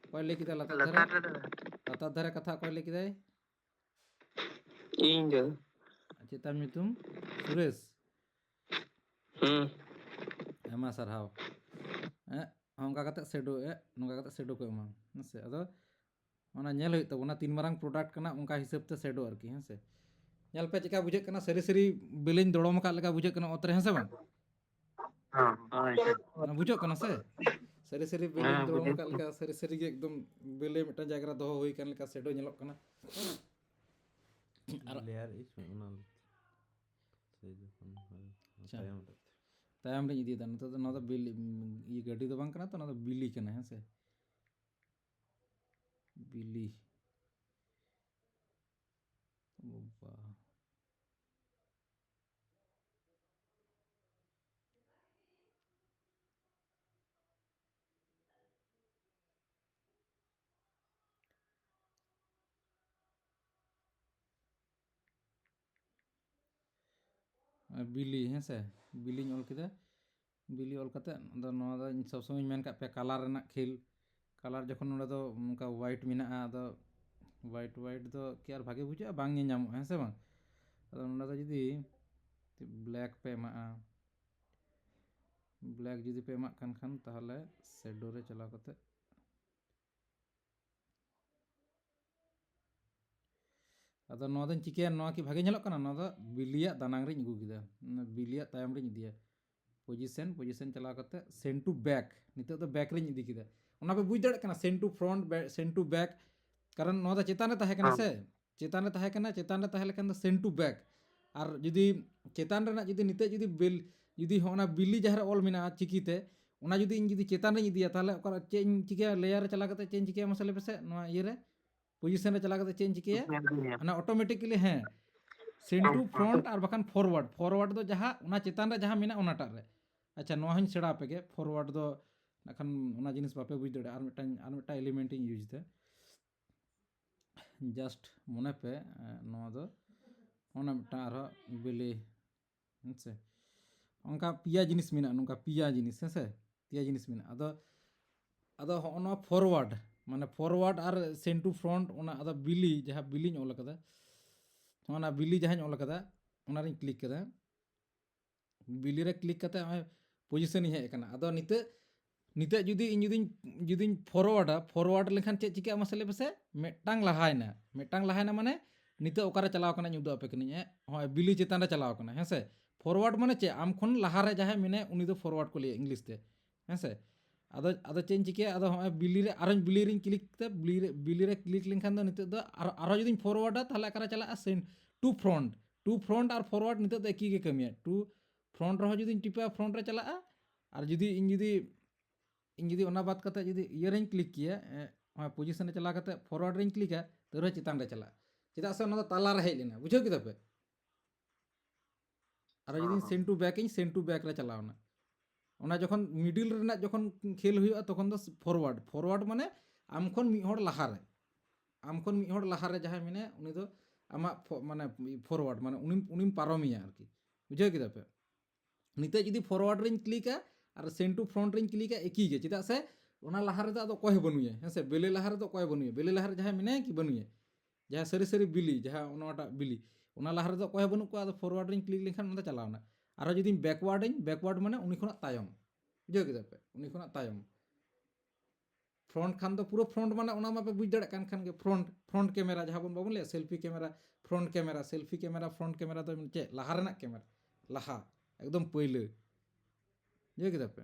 ᱚᱠᱚᱭ ᱞᱟᱹᱭ ᱠᱮᱫᱟ ᱞᱟᱛᱟᱨ ᱫᱷᱟᱨᱮ? ᱞᱟᱛᱟᱨ ᱨᱮ᱾ ᱞᱟᱛᱟᱨ ᱫᱷᱟᱨᱮ ᱠᱟᱛᱷᱟ ᱚᱠᱚᱭ ᱞᱟᱹᱭ ᱠᱮᱫᱟᱭ? ᱤᱧ ᱫᱚ᱾ ᱪᱮᱫ ᱛᱟᱢ ᱧᱩᱛᱩᱢ? ᱥᱩᱨᱮᱥ᱾ ᱦᱩᱸ᱾ ᱟᱭᱢᱟ ᱥᱟᱨᱦᱟᱣ᱾ ᱮ, ᱱᱚᱝᱠᱟ ᱠᱟᱛᱮ ᱥᱮᱰᱳ ᱮ ᱱᱚᱝᱠᱟ ᱠᱟᱛᱮ ᱥᱮᱰᱳ ᱠᱚ ᱮᱢᱟ᱾ ᱦᱮᱸ ᱥᱮ? ᱟᱫᱚ ᱚᱱᱟ ᱧᱮᱞ ᱦᱩᱭᱩᱜ ᱛᱟᱵᱚᱱᱟ ᱛᱤᱱ ᱢᱟᱨᱟᱝ ᱯᱨᱚᱰᱟᱠᱴ ᱠᱟᱱᱟ, ᱚᱱᱠᱟ ᱦᱤᱥᱟᱹᱵ ᱛᱮ ᱥᱮᱰᱳ ᱟᱨᱠᱤ᱾ ᱦᱮᱸ ᱥᱮ? ᱧᱮᱞ ᱯᱮ ᱪᱮᱠᱟ ᱵᱩᱡᱷᱟᱹᱜ ᱠᱟᱱᱟ, ᱥᱟᱹᱨᱤ ᱥᱟᱹᱨᱤ ᱵᱤᱞᱤᱧ ᱫᱚᱲᱚᱢ ᱟᱠᱟᱫ ᱞᱮᱠᱟ ᱵᱩᱡᱷᱟᱹᱜ ᱠᱟᱱᱟ ᱚᱛ ᱨᱮ, ᱦᱮᱸ ᱥᱮ ᱵᱟᱝ? ᱦᱳᱭ᱾ ᱚᱱᱟ ᱵᱩᱡᱷᱟᱹᱜ ᱠᱟᱱᱟ ᱥᱮ? ᱥᱟᱹᱨᱤ ᱥᱟᱹᱨᱤ ᱵᱤᱞᱤᱧ ᱦᱮᱸ, ᱫᱚᱲᱚᱢ ᱵᱩᱡᱷᱟᱹᱜ ᱟᱠᱟᱫ ᱞᱮᱠᱟ, ᱥᱟᱹᱨᱤ ᱥᱟᱹᱨᱤ ᱜᱮ ᱮᱠᱫᱚᱢ ᱵᱮᱞᱮ ᱢᱤᱫᱴᱟᱝ ᱡᱟᱭᱜᱟ ᱨᱮ ᱫᱚᱦᱚ ᱦᱩᱭ ᱟᱠᱟᱱ ᱞᱮᱠᱟ ᱥᱮᱰᱳ ᱧᱮᱞᱚᱜ ᱠᱟᱱᱟ᱾ ᱟᱨ ᱞᱮᱭᱟᱨ ᱤᱥ ᱚᱱᱟ ᱥᱮ ᱡᱚᱠᱷᱚᱱ ᱦᱳᱭ, ᱟᱪᱪᱷᱟ᱾ ᱛᱟᱭᱚᱢ ᱨᱮ᱾ ᱛᱟᱭᱚᱢ ᱨᱤᱧ ᱤᱫᱤᱭᱮᱫᱟ᱾ ᱱᱤᱛᱚᱜ ᱫᱚ ᱱᱚᱣᱟ ᱫᱚ ᱵᱤᱞᱤ, ᱤᱭᱟᱹ ᱜᱟᱹᱰᱤ ᱫᱚ ᱵᱟᱝ ᱠᱟᱱᱟ ᱛᱚ, ᱱᱚᱣᱟ ᱫᱚ ᱵᱤᱞᱤ ᱠᱟᱱᱟ, ᱦᱮᱸ ᱥᱮ? ᱵᱤᱞᱤ᱾ ᱵᱟᱵᱟ᱾ ᱵᱤᱞᱤ, ᱦᱮᱸ ᱥᱮ? ᱵᱤᱞᱤᱧ ᱚᱞ ᱠᱮᱫᱟ᱾ ᱵᱤᱞᱤ ᱚᱞ ᱠᱟᱛᱮ ᱟᱫᱚ ᱱᱚᱣᱟ ᱫᱚ ᱤᱧ ᱥᱚᱵ ᱥᱚᱢᱚᱭᱤᱧ ᱢᱮᱱ ᱠᱟᱜ ᱯᱮᱭᱟ, ᱠᱟᱞᱟᱨ ᱨᱮᱱᱟᱜ ᱠᱷᱮᱞ᱾ ᱠᱟᱞᱟᱨ ᱡᱚᱠᱷᱚᱱ ᱱᱚᱰᱮ ᱫᱚ ᱚᱱᱠᱟ ᱦᱚᱣᱟᱭᱤᱴ ᱢᱮᱱᱟᱜᱼᱟ, ᱟᱫᱚ ᱦᱚᱣᱟᱭᱤᱴ ᱦᱚᱣᱟᱭᱤᱴ ᱫᱚ ᱠᱤ ᱟᱨ ᱵᱷᱟᱜᱮ ᱵᱩᱡᱷᱟᱹᱜᱼᱟ? ᱵᱟᱝ ᱧᱮᱞ ᱧᱟᱢᱚᱜᱼᱟ, ᱦᱮᱸ ᱥᱮ ᱵᱟᱝ? ᱟᱫᱚ ᱱᱚᱰᱮ ᱫᱚ ᱡᱩᱫᱤ ᱵᱞᱮᱠ ᱯᱮ ᱮᱢᱟᱜᱼᱟ, ᱵᱞᱮᱠ ᱡᱩᱫᱤ ᱯᱮ ᱮᱢᱟᱜ ᱠᱟᱱ ᱠᱷᱟᱱ, ᱛᱟᱦᱚᱞᱮ ᱥᱮᱰᱳ ᱨᱮ ᱪᱟᱞᱟᱣ ᱠᱟᱛᱮ ᱟᱫᱚ ᱱᱚᱣᱟ ᱫᱚᱧ ᱪᱤᱠᱟᱹᱭᱟ, ᱱᱚᱣᱟ ᱠᱤ ᱵᱷᱟᱜᱮ ᱧᱮᱞᱚᱜ ᱠᱟᱱᱟ? ᱱᱚᱣᱟ ᱫᱚ ᱵᱤᱞᱤᱭᱟᱜ ᱫᱟᱱᱟᱝ ᱨᱤᱧ ᱟᱹᱜᱩ ᱠᱮᱫᱟ, ᱚᱱᱟ ᱵᱤᱞᱤᱭᱟᱜ ᱛᱟᱭᱚᱢ ᱨᱤᱧ ᱤᱫᱤᱭᱟ᱾ ᱯᱚᱡᱤᱥᱮᱱ, ᱯᱚᱡᱤᱥᱮᱱ ᱪᱟᱞᱟᱣ ᱠᱟᱛᱮ send to back, ᱱᱤᱛᱚᱜ ᱫᱚ ᱵᱮᱠ ᱨᱤᱧ ᱤᱫᱤ ᱠᱮᱫᱟ᱾ ᱚᱱᱟ ᱯᱮ ᱵᱩᱡᱽ ᱫᱟᱲᱮᱭᱟᱜ ᱠᱟᱱᱟ, send to front, send to back, ᱠᱟᱨᱚᱱ ᱱᱚᱣᱟ ᱫᱚ ᱪᱮᱛᱟᱱ ᱨᱮ ᱛᱟᱦᱮᱸ ᱠᱟᱱᱟ ᱥᱮ, ᱪᱮᱛᱟᱱ ᱨᱮ ᱛᱟᱦᱮᱸ ᱠᱟᱱᱟ, ᱪᱮᱛᱟᱱ ᱨᱮ ᱛᱟᱦᱮᱸ ᱞᱮᱠᱷᱟᱱ ᱫᱚ send to back᱾ ᱟᱨ ᱡᱩᱫᱤ ᱪᱮᱛᱟᱱ ᱨᱮᱱᱟᱜ ᱡᱩᱫᱤ ᱱᱤᱛᱚᱜ ᱡᱩᱫᱤ ᱵᱤᱞ, ᱡᱩᱫᱤ ᱦᱚᱸ ᱚᱱᱟ ᱵᱤᱞᱤ ᱡᱟᱦᱟᱸ ᱨᱮ ᱚᱞ ᱢᱮᱱᱟᱜᱼᱟ ᱪᱤᱠᱤᱛᱮ, ᱚᱱᱟ ᱡᱩᱫᱤ ᱤᱧ ᱡᱩᱫᱤ ᱪᱮᱛᱟᱱ ᱨᱤᱧ ᱤᱫᱤᱭᱟ, ᱛᱟᱦᱚᱞᱮ ᱚᱠᱟ ᱪᱮᱫ ᱤᱧ ᱪᱤᱠᱟᱹᱭᱟ? ᱞᱮᱭᱟᱨ ᱨᱮ ᱪᱟᱞᱟᱣ ᱠᱟᱛᱮ ᱪᱮᱫ ᱤᱧ ᱪᱤᱠᱟᱹᱭᱟ ᱢᱟᱥᱮ ᱞᱟᱹᱭ ᱯᱮᱥᱮ? ᱱᱚᱣᱟ ᱤᱭᱟᱹ ᱨᱮ ᱯᱚᱡᱤᱥᱮᱱ ᱨᱮ ᱪᱟᱞᱟᱣ ᱠᱟᱛᱮ ᱪᱮᱫ ᱤᱧ ᱪᱤᱠᱟᱹᱭᱟ? ᱦᱟᱱᱟ ᱚᱴᱳᱢᱮᱴᱤᱠᱞᱤ, ᱦᱮᱸ, send to front ᱟᱨ ᱵᱟᱠᱷᱟᱱ forward᱾ forward ᱫᱚ ᱡᱟᱦᱟᱸ ᱚᱱᱟ ᱪᱮᱛᱟᱱ ᱨᱮ ᱡᱟᱦᱟᱸ ᱢᱮᱱᱟᱜᱼᱟ ᱚᱱᱟᱴᱟᱜ ᱨᱮ᱾ ᱟᱪᱪᱷᱟ, ᱱᱚᱣᱟ ᱦᱚᱸᱧ ᱥᱮᱬᱟ ᱟᱯᱮ ᱜᱮ᱾ forward ᱫᱚ ᱱᱟᱜ ᱠᱷᱟᱱ ᱚᱱᱟ ᱡᱤᱱᱤᱥ ᱵᱟᱯᱮ ᱵᱩᱡᱽ ᱫᱟᱲᱮᱭᱟᱜᱼᱟ᱾ ᱟᱨ ᱢᱤᱫᱴᱟᱝ, ᱟᱨ ᱢᱤᱫᱴᱟᱝ ᱮᱞᱤᱢᱮᱱᱴ ᱤᱧ ᱤᱭᱩᱡᱽ ᱮᱫᱟ᱾ ᱡᱟᱥᱴ ᱢᱚᱱᱮ ᱯᱮ, ᱮ, ᱱᱚᱣᱟ ᱫᱚ ᱚᱱᱟ ᱢᱤᱫᱴᱟᱝ ᱟᱨᱦᱚᱸ ᱵᱤᱞᱤ, ᱦᱮᱸ ᱥᱮ? ᱚᱱᱠᱟ ᱯᱮᱭᱟ ᱡᱤᱱᱤᱥ ᱢᱮᱱᱟᱜᱼᱟ, ᱱᱚᱝᱠᱟ ᱯᱮᱭᱟ ᱡᱤᱱᱤᱥ, ᱦᱮᱸ ᱥᱮ? ᱯᱮᱭᱟ ᱡᱤᱱᱤᱥ ᱢᱮᱱᱟᱜᱼᱟ᱾ ᱟᱫᱚ, ᱟᱫᱚ ᱦᱚᱸᱜᱼᱚ ᱱᱚᱣᱟ forward, ᱢᱟᱱᱮ forward R send to front, ᱚᱱᱟ ᱟᱫᱚ ᱵᱤᱞᱤ, ᱡᱟᱦᱟᱸ ᱵᱤᱞᱤᱧ ᱚᱞ ᱠᱟᱫᱟ, ᱚᱱᱟ ᱵᱤᱞᱤ ᱡᱟᱦᱟᱸᱧ ᱚᱞ ᱠᱟᱫᱟ, ᱚᱱᱟᱨᱤᱧ ᱠᱞᱤᱠ ᱠᱟᱫᱟ᱾ ᱵᱤᱞᱤ ᱨᱮ ᱠᱞᱤᱠ ᱠᱟᱛᱮ ᱱᱚᱜᱼᱚᱭ ᱯᱚᱡᱤᱥᱚᱱ ᱤᱧ ᱦᱮᱡ ᱟᱠᱟᱱᱟ᱾ ᱟᱫᱚ ᱱᱤᱛᱚᱜ, ᱱᱤᱛᱚᱜ ᱡᱩᱫᱤ ᱤᱧ ᱡᱩᱫᱤᱧ, ᱡᱩᱫᱤᱧ ᱯᱷᱚᱨᱣᱟᱨᱰᱟ, ᱯᱷᱚᱨᱣᱟᱨᱰ ᱞᱮᱠᱷᱟᱱ ᱪᱮᱫ ᱪᱤᱠᱟᱹᱜᱼᱟ ᱢᱟᱥᱮ ᱞᱟᱹᱭ ᱯᱮᱥᱮ? ᱢᱤᱫᱴᱟᱝ ᱞᱟᱦᱟᱭᱮᱱᱟ, ᱢᱤᱫᱴᱟᱝ ᱞᱟᱦᱟᱭᱮᱱᱟ ᱢᱟᱱᱮ ᱱᱤᱛᱚᱜ ᱚᱠᱟᱨᱮ ᱪᱟᱞᱟᱣ ᱠᱟᱱᱟ ᱤᱧ ᱩᱫᱩᱜ ᱟᱯᱮ ᱠᱟᱹᱱᱟᱹᱧ᱾ ᱦᱮᱸ, ᱦᱚᱸᱜᱼᱚᱭ ᱵᱤᱞᱤ ᱪᱮᱛᱟᱱ ᱨᱮ ᱪᱟᱞᱟᱣ ᱠᱟᱱᱟ, ᱦᱮᱸ ᱥᱮ? ᱯᱷᱚᱨᱣᱟᱨᱰ ᱢᱟᱱᱮ ᱪᱮᱫ? ᱟᱢ ᱠᱷᱚᱱ ᱞᱟᱦᱟ ᱨᱮ ᱡᱟᱦᱟᱸᱭ ᱢᱮᱱᱟᱭᱟ ᱩᱱᱤ ᱫᱚ ᱯᱷᱚᱨᱣᱟᱨᱰ ᱠᱚ ᱞᱟᱹᱭᱟ ᱤᱝᱞᱤᱥ ᱛᱮ, ᱦᱮᱸ ᱥᱮ? ᱟᱫᱚ, ᱟᱫᱚ ᱪᱮᱫ ᱤᱧ ᱪᱤᱠᱟᱹᱭᱟ? ᱟᱫᱚ ᱦᱚᱸᱜᱼᱚᱭ ᱵᱤᱞᱤ ᱨᱮ ᱟᱨᱚᱧ, ᱵᱤᱞᱤ ᱨᱮᱧ ᱠᱞᱤᱠ ᱛᱮ, ᱵᱤᱞᱤ ᱨᱮ, ᱵᱤᱞᱤ ᱨᱮ ᱠᱞᱤᱠ ᱞᱮᱱᱠᱷᱟᱱ ᱫᱚ ᱱᱤᱛᱚᱜ ᱫᱚ ᱟᱨᱚ, ᱟᱨᱚ ᱡᱩᱫᱤᱧ ᱯᱷᱚᱨᱣᱟᱨᱰᱟ, ᱛᱟᱦᱚᱞᱮ ᱚᱠᱟᱨᱮ ᱪᱟᱞᱟᱜᱼᱟ? Send to front᱾ To front R forward ᱱᱤᱛᱚᱜ ᱫᱚ ᱮᱠᱤ ᱜᱮ ᱠᱟᱹᱢᱤᱭᱟ᱾ To front ᱨᱮᱦᱚᱸ ᱡᱩᱫᱤᱧ ᱴᱤᱯᱟ, ᱯᱷᱨᱚᱱᱴ ᱨᱮ ᱪᱟᱞᱟᱜᱼᱟ᱾ ᱟᱨ ᱡᱩᱫᱤ ᱤᱧ ᱡᱩᱫᱤ, ᱤᱧ ᱡᱩᱫᱤ ᱚᱱᱟ ᱵᱟᱫ ᱠᱟᱛᱮ ᱡᱩᱫᱤ ᱤᱭᱟᱹ ᱨᱮᱧ ᱠᱞᱤᱠ ᱠᱮᱭᱟ, ᱮ, ᱱᱚᱣᱟ ᱯᱚᱡᱤᱥᱚᱱ ᱨᱮ ᱪᱟᱞᱟᱣ ᱠᱟᱛᱮ ᱯᱷᱚᱨᱣᱟᱨᱰ ᱨᱮᱧ ᱠᱞᱤᱠᱟ, ᱛᱟᱹᱣ ᱨᱮᱦᱚᱸ ᱪᱮᱛᱟᱱ ᱨᱮ ᱪᱟᱞᱟᱜᱼᱟ᱾ ᱪᱮᱫᱟᱜ ᱥᱮ ᱚᱱᱟ ᱫᱚ ᱛᱟᱞᱟ ᱨᱮ ᱦᱮᱡ ᱞᱮᱱᱟ, ᱵᱩᱡᱷᱟᱹᱣ ᱠᱮᱫᱟ ᱯᱮ? ᱟᱨᱚ ᱡᱩᱫᱤ ᱦᱚᱸ, ᱦᱚᱸ᱾ Send to back ᱤᱧ, send to back ᱨᱮ ᱪᱟᱞᱟᱣ ᱮᱱᱟ᱾ ᱚᱱᱟ ᱡᱚᱠᱷᱚᱱ ᱢᱤᱰᱤᱞ ᱨᱮᱱᱟᱜ ᱡᱚᱠᱷᱚᱱ ᱠᱷᱮᱞ ᱦᱩᱭᱩᱜᱼᱟ, ᱛᱚᱠᱷᱚᱱ ᱫᱚ ᱯᱷᱚᱨᱣᱟᱨᱰ᱾ ᱯᱷᱚᱨᱣᱟᱨᱰ ᱢᱟᱱᱮ ᱟᱢ ᱠᱷᱚᱱ ᱢᱤᱫ ᱦᱚᱲ ᱞᱟᱦᱟ ᱨᱮ, ᱟᱢ ᱠᱷᱚᱱ ᱢᱤᱫ ᱦᱚᱲ ᱞᱟᱦᱟ ᱨᱮ ᱡᱟᱦᱟᱸᱭ ᱢᱮᱱᱟᱭᱟ, ᱩᱱᱤ ᱫᱚ ᱟᱢᱟᱜ ᱯᱷᱚ-, ᱢᱟᱱᱮ ᱯᱷᱚᱨᱣᱟᱨᱰ, ᱢᱟᱱᱮ ᱩᱱᱤᱢ, ᱩᱱᱤᱢ ᱯᱟᱨᱚᱢᱮᱭᱟ ᱟᱨᱠᱤ᱾ ᱵᱩᱡᱷᱟᱹᱣ ᱠᱮᱫᱟ ᱯᱮ? ᱱᱤᱛᱚᱜ ᱡᱩᱫᱤ ᱯᱷᱚᱨᱣᱟᱨᱰ ᱨᱤᱧ ᱠᱞᱤᱠᱟ ᱟᱨ Send to front ᱨᱤᱧ ᱠᱞᱤᱠᱟ, ᱮᱠᱤ ᱜᱮ, ᱪᱮᱫᱟᱜ ᱥᱮ ᱚᱱᱟ ᱞᱟᱦᱟ ᱨᱮᱫᱚ ᱟᱫᱚ ᱚᱠᱚᱭ ᱦᱚᱸ ᱵᱟᱹᱱᱩᱭᱟ, ᱦᱮᱸ ᱥᱮ? ᱵᱮᱞᱮ ᱞᱟᱦᱟ ᱨᱮᱫᱚ ᱚᱠᱚᱭ ᱵᱟᱹᱱᱩᱭᱟ, ᱵᱮᱞᱮ ᱞᱟᱦᱟ ᱨᱮ ᱡᱟᱦᱟᱸᱭ ᱢᱮᱱᱟᱭᱟ ᱠᱤ ᱵᱟᱹᱱᱩᱭᱟ, ᱡᱟᱦᱟᱸ ᱥᱟᱹᱨᱤ ᱥᱟᱹᱨᱤ ᱵᱤᱞᱤ, ᱡᱟᱦᱟᱸ ᱚᱱᱟᱴᱟᱜ ᱵᱤᱞᱤ, ᱚᱱᱟ ᱞᱟᱦᱟ ᱨᱮᱫᱚ ᱚᱠᱚᱭ ᱦᱚᱸ ᱵᱟᱹᱱᱩᱜ ᱠᱚᱣᱟ᱾ ᱟᱫᱚ ᱯᱷᱚᱨᱣᱟᱨᱰ ᱨᱤᱧ ᱠᱞᱤᱠ ᱞᱮᱱᱠᱷᱟᱱ ᱚᱱᱟ ᱫᱚ ᱪᱟᱞᱟᱣᱱᱟ᱾ ᱟᱨᱦᱚᱸ ᱡᱩᱫᱤᱧ ᱵᱮᱠᱣᱟᱨᱰ ᱟᱹᱧ, ᱵᱮᱠᱣᱟᱨᱰ ᱢᱟᱱᱮ ᱩᱱᱤ ᱠᱷᱚᱱᱟᱜ ᱛᱟᱭᱚᱢ, ᱵᱩᱡᱷᱟᱹᱣ ᱠᱮᱫᱟ ᱯᱮ? ᱩᱱᱤ ᱠᱷᱚᱱᱟᱜ ᱛᱟᱭᱚᱢ᱾ ᱯᱷᱨᱚᱱᱴ ᱠᱷᱟᱱ ᱫᱚ ᱯᱩᱨᱟᱹ ᱯᱷᱨᱚᱱᱴ, ᱢᱟᱱᱮ ᱚᱱᱟ ᱢᱟᱯᱮ ᱵᱩᱡᱽ ᱫᱟᱲᱮᱭᱟᱜ ᱠᱟᱱ ᱠᱷᱟᱱ ᱜᱮ, ᱯᱷᱨᱚᱱᱴ, ᱯᱷᱨᱚᱱᱴ ᱠᱮᱢᱮᱨᱟ ᱡᱟᱦᱟᱸ ᱵᱚᱱ, ᱵᱟᱵᱚᱱ ᱞᱟᱹᱭᱟ selfie camera, front camera, selfie camera, front camera ᱫᱚ ᱪᱮᱫ? ᱞᱟᱦᱟ ᱨᱮᱱᱟᱜ ᱠᱮᱢᱮᱨᱟ, ᱞᱟᱦᱟ, ᱮᱠᱫᱚᱢ ᱯᱟᱹᱭᱞᱟᱹ᱾ ᱵᱩᱡᱷᱟᱹᱣ ᱠᱮᱫᱟ ᱯᱮ?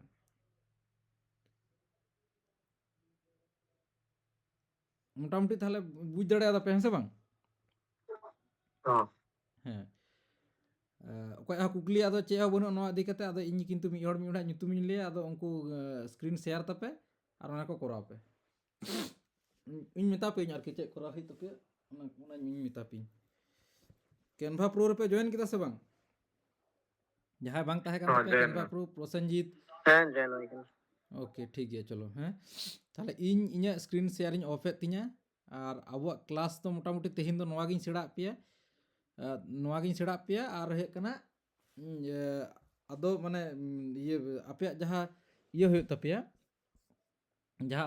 ᱢᱚᱴᱟᱢᱩᱴᱤ ᱛᱟᱦᱚᱞᱮ ᱵᱩᱡᱽ ᱫᱟᱲᱮᱭᱟᱫᱟ ᱯᱮ, ᱦᱮᱸ ᱥᱮ ᱵᱟᱝ? ᱦᱚᱸ᱾ ᱦᱮᱸ᱾ ᱮ, ᱚᱠᱚᱭᱟᱜ ᱦᱚᱸ ᱠᱩᱠᱞᱤ ᱟᱫᱚ ᱪᱮᱫ ᱦᱚᱸ ᱵᱟᱹᱱᱩᱜ ᱱᱚᱣᱟ ᱤᱫᱤ ᱠᱟᱛᱮ, ᱟᱫᱚ ᱤᱧ ᱠᱤᱱᱛᱩ ᱢᱤᱫ ᱦᱚᱲ ᱢᱤᱫ ᱦᱚᱲᱟᱜ ᱧᱩᱛᱩᱢᱤᱧ ᱞᱟᱹᱭᱟ, ᱟᱫᱚ ᱩᱱᱠᱩ, ᱮ, screen share ᱛᱟᱯᱮ ᱟᱨ ᱚᱱᱟ ᱠᱚ ᱠᱚᱨᱟᱣ ᱯᱮ᱾ ᱤᱧ ᱢᱮᱛᱟ ᱯᱮᱭᱟᱹᱧ ᱟᱨᱠᱤ ᱪᱮᱫ ᱠᱚᱨᱟᱣ ᱦᱩᱭᱩᱜ ᱛᱟᱯᱮᱭᱟ, ᱚᱱᱟ, ᱚᱱᱟᱧ ᱢᱮᱛᱟ ᱯᱮᱭᱟᱹᱧ᱾ Canva Pro ᱨᱮᱯᱮ join ᱠᱮᱫᱟ ᱥᱮ ᱵᱟᱝ? ᱡᱟᱦᱟᱸᱭ ᱵᱟᱝ ᱛᱟᱦᱮᱸ ᱠᱟᱱ ᱦᱚᱸ, ᱛᱟᱯᱮᱭᱟ join Canva ᱦᱩᱭ᱾ Pro, ᱯᱨᱚᱥᱮᱱᱡᱤᱛ᱾ ᱦᱮᱸ, join ᱦᱩᱭ ᱠᱟᱱᱟ᱾ OK, ᱴᱷᱤᱠ ᱜᱮᱭᱟ, ᱪᱚᱞᱚ, ᱦᱮᱸ᱾ ᱛᱟᱦᱞᱮ ᱤᱧ ᱤᱧᱟᱹᱜ screen share ᱤᱧ off ᱮᱫ ᱛᱤᱧᱟᱹ, ᱟᱨ ᱟᱵᱚᱣᱟᱜ class ᱫᱚ ᱢᱚᱴᱟᱢᱩᱴᱤ ᱛᱮᱦᱮᱧ ᱫᱚ ᱱᱚᱣᱟ ᱜᱤᱧ ᱥᱮᱬᱟ ᱟᱫ ᱯᱮᱭᱟ᱾ ᱟᱨ ᱱᱚᱣᱟ ᱜᱤᱧ ᱥᱮᱬᱟ ᱟᱫ ᱯᱮᱭᱟ, ᱟᱨ ᱦᱩᱭᱩᱜ ᱠᱟᱱᱟ, ᱩᱸ, ᱤᱭᱟᱹ, ᱟᱫᱚ ᱢᱟᱱᱮ, ᱩᱸ, ᱤᱭᱟᱹ, ᱟᱯᱮᱭᱟᱜ ᱡᱟᱦᱟᱸ ᱤᱭᱟᱹ ᱦᱩᱭᱩᱜ ᱛᱟᱯᱮᱭᱟ, ᱡᱟᱦᱟᱸ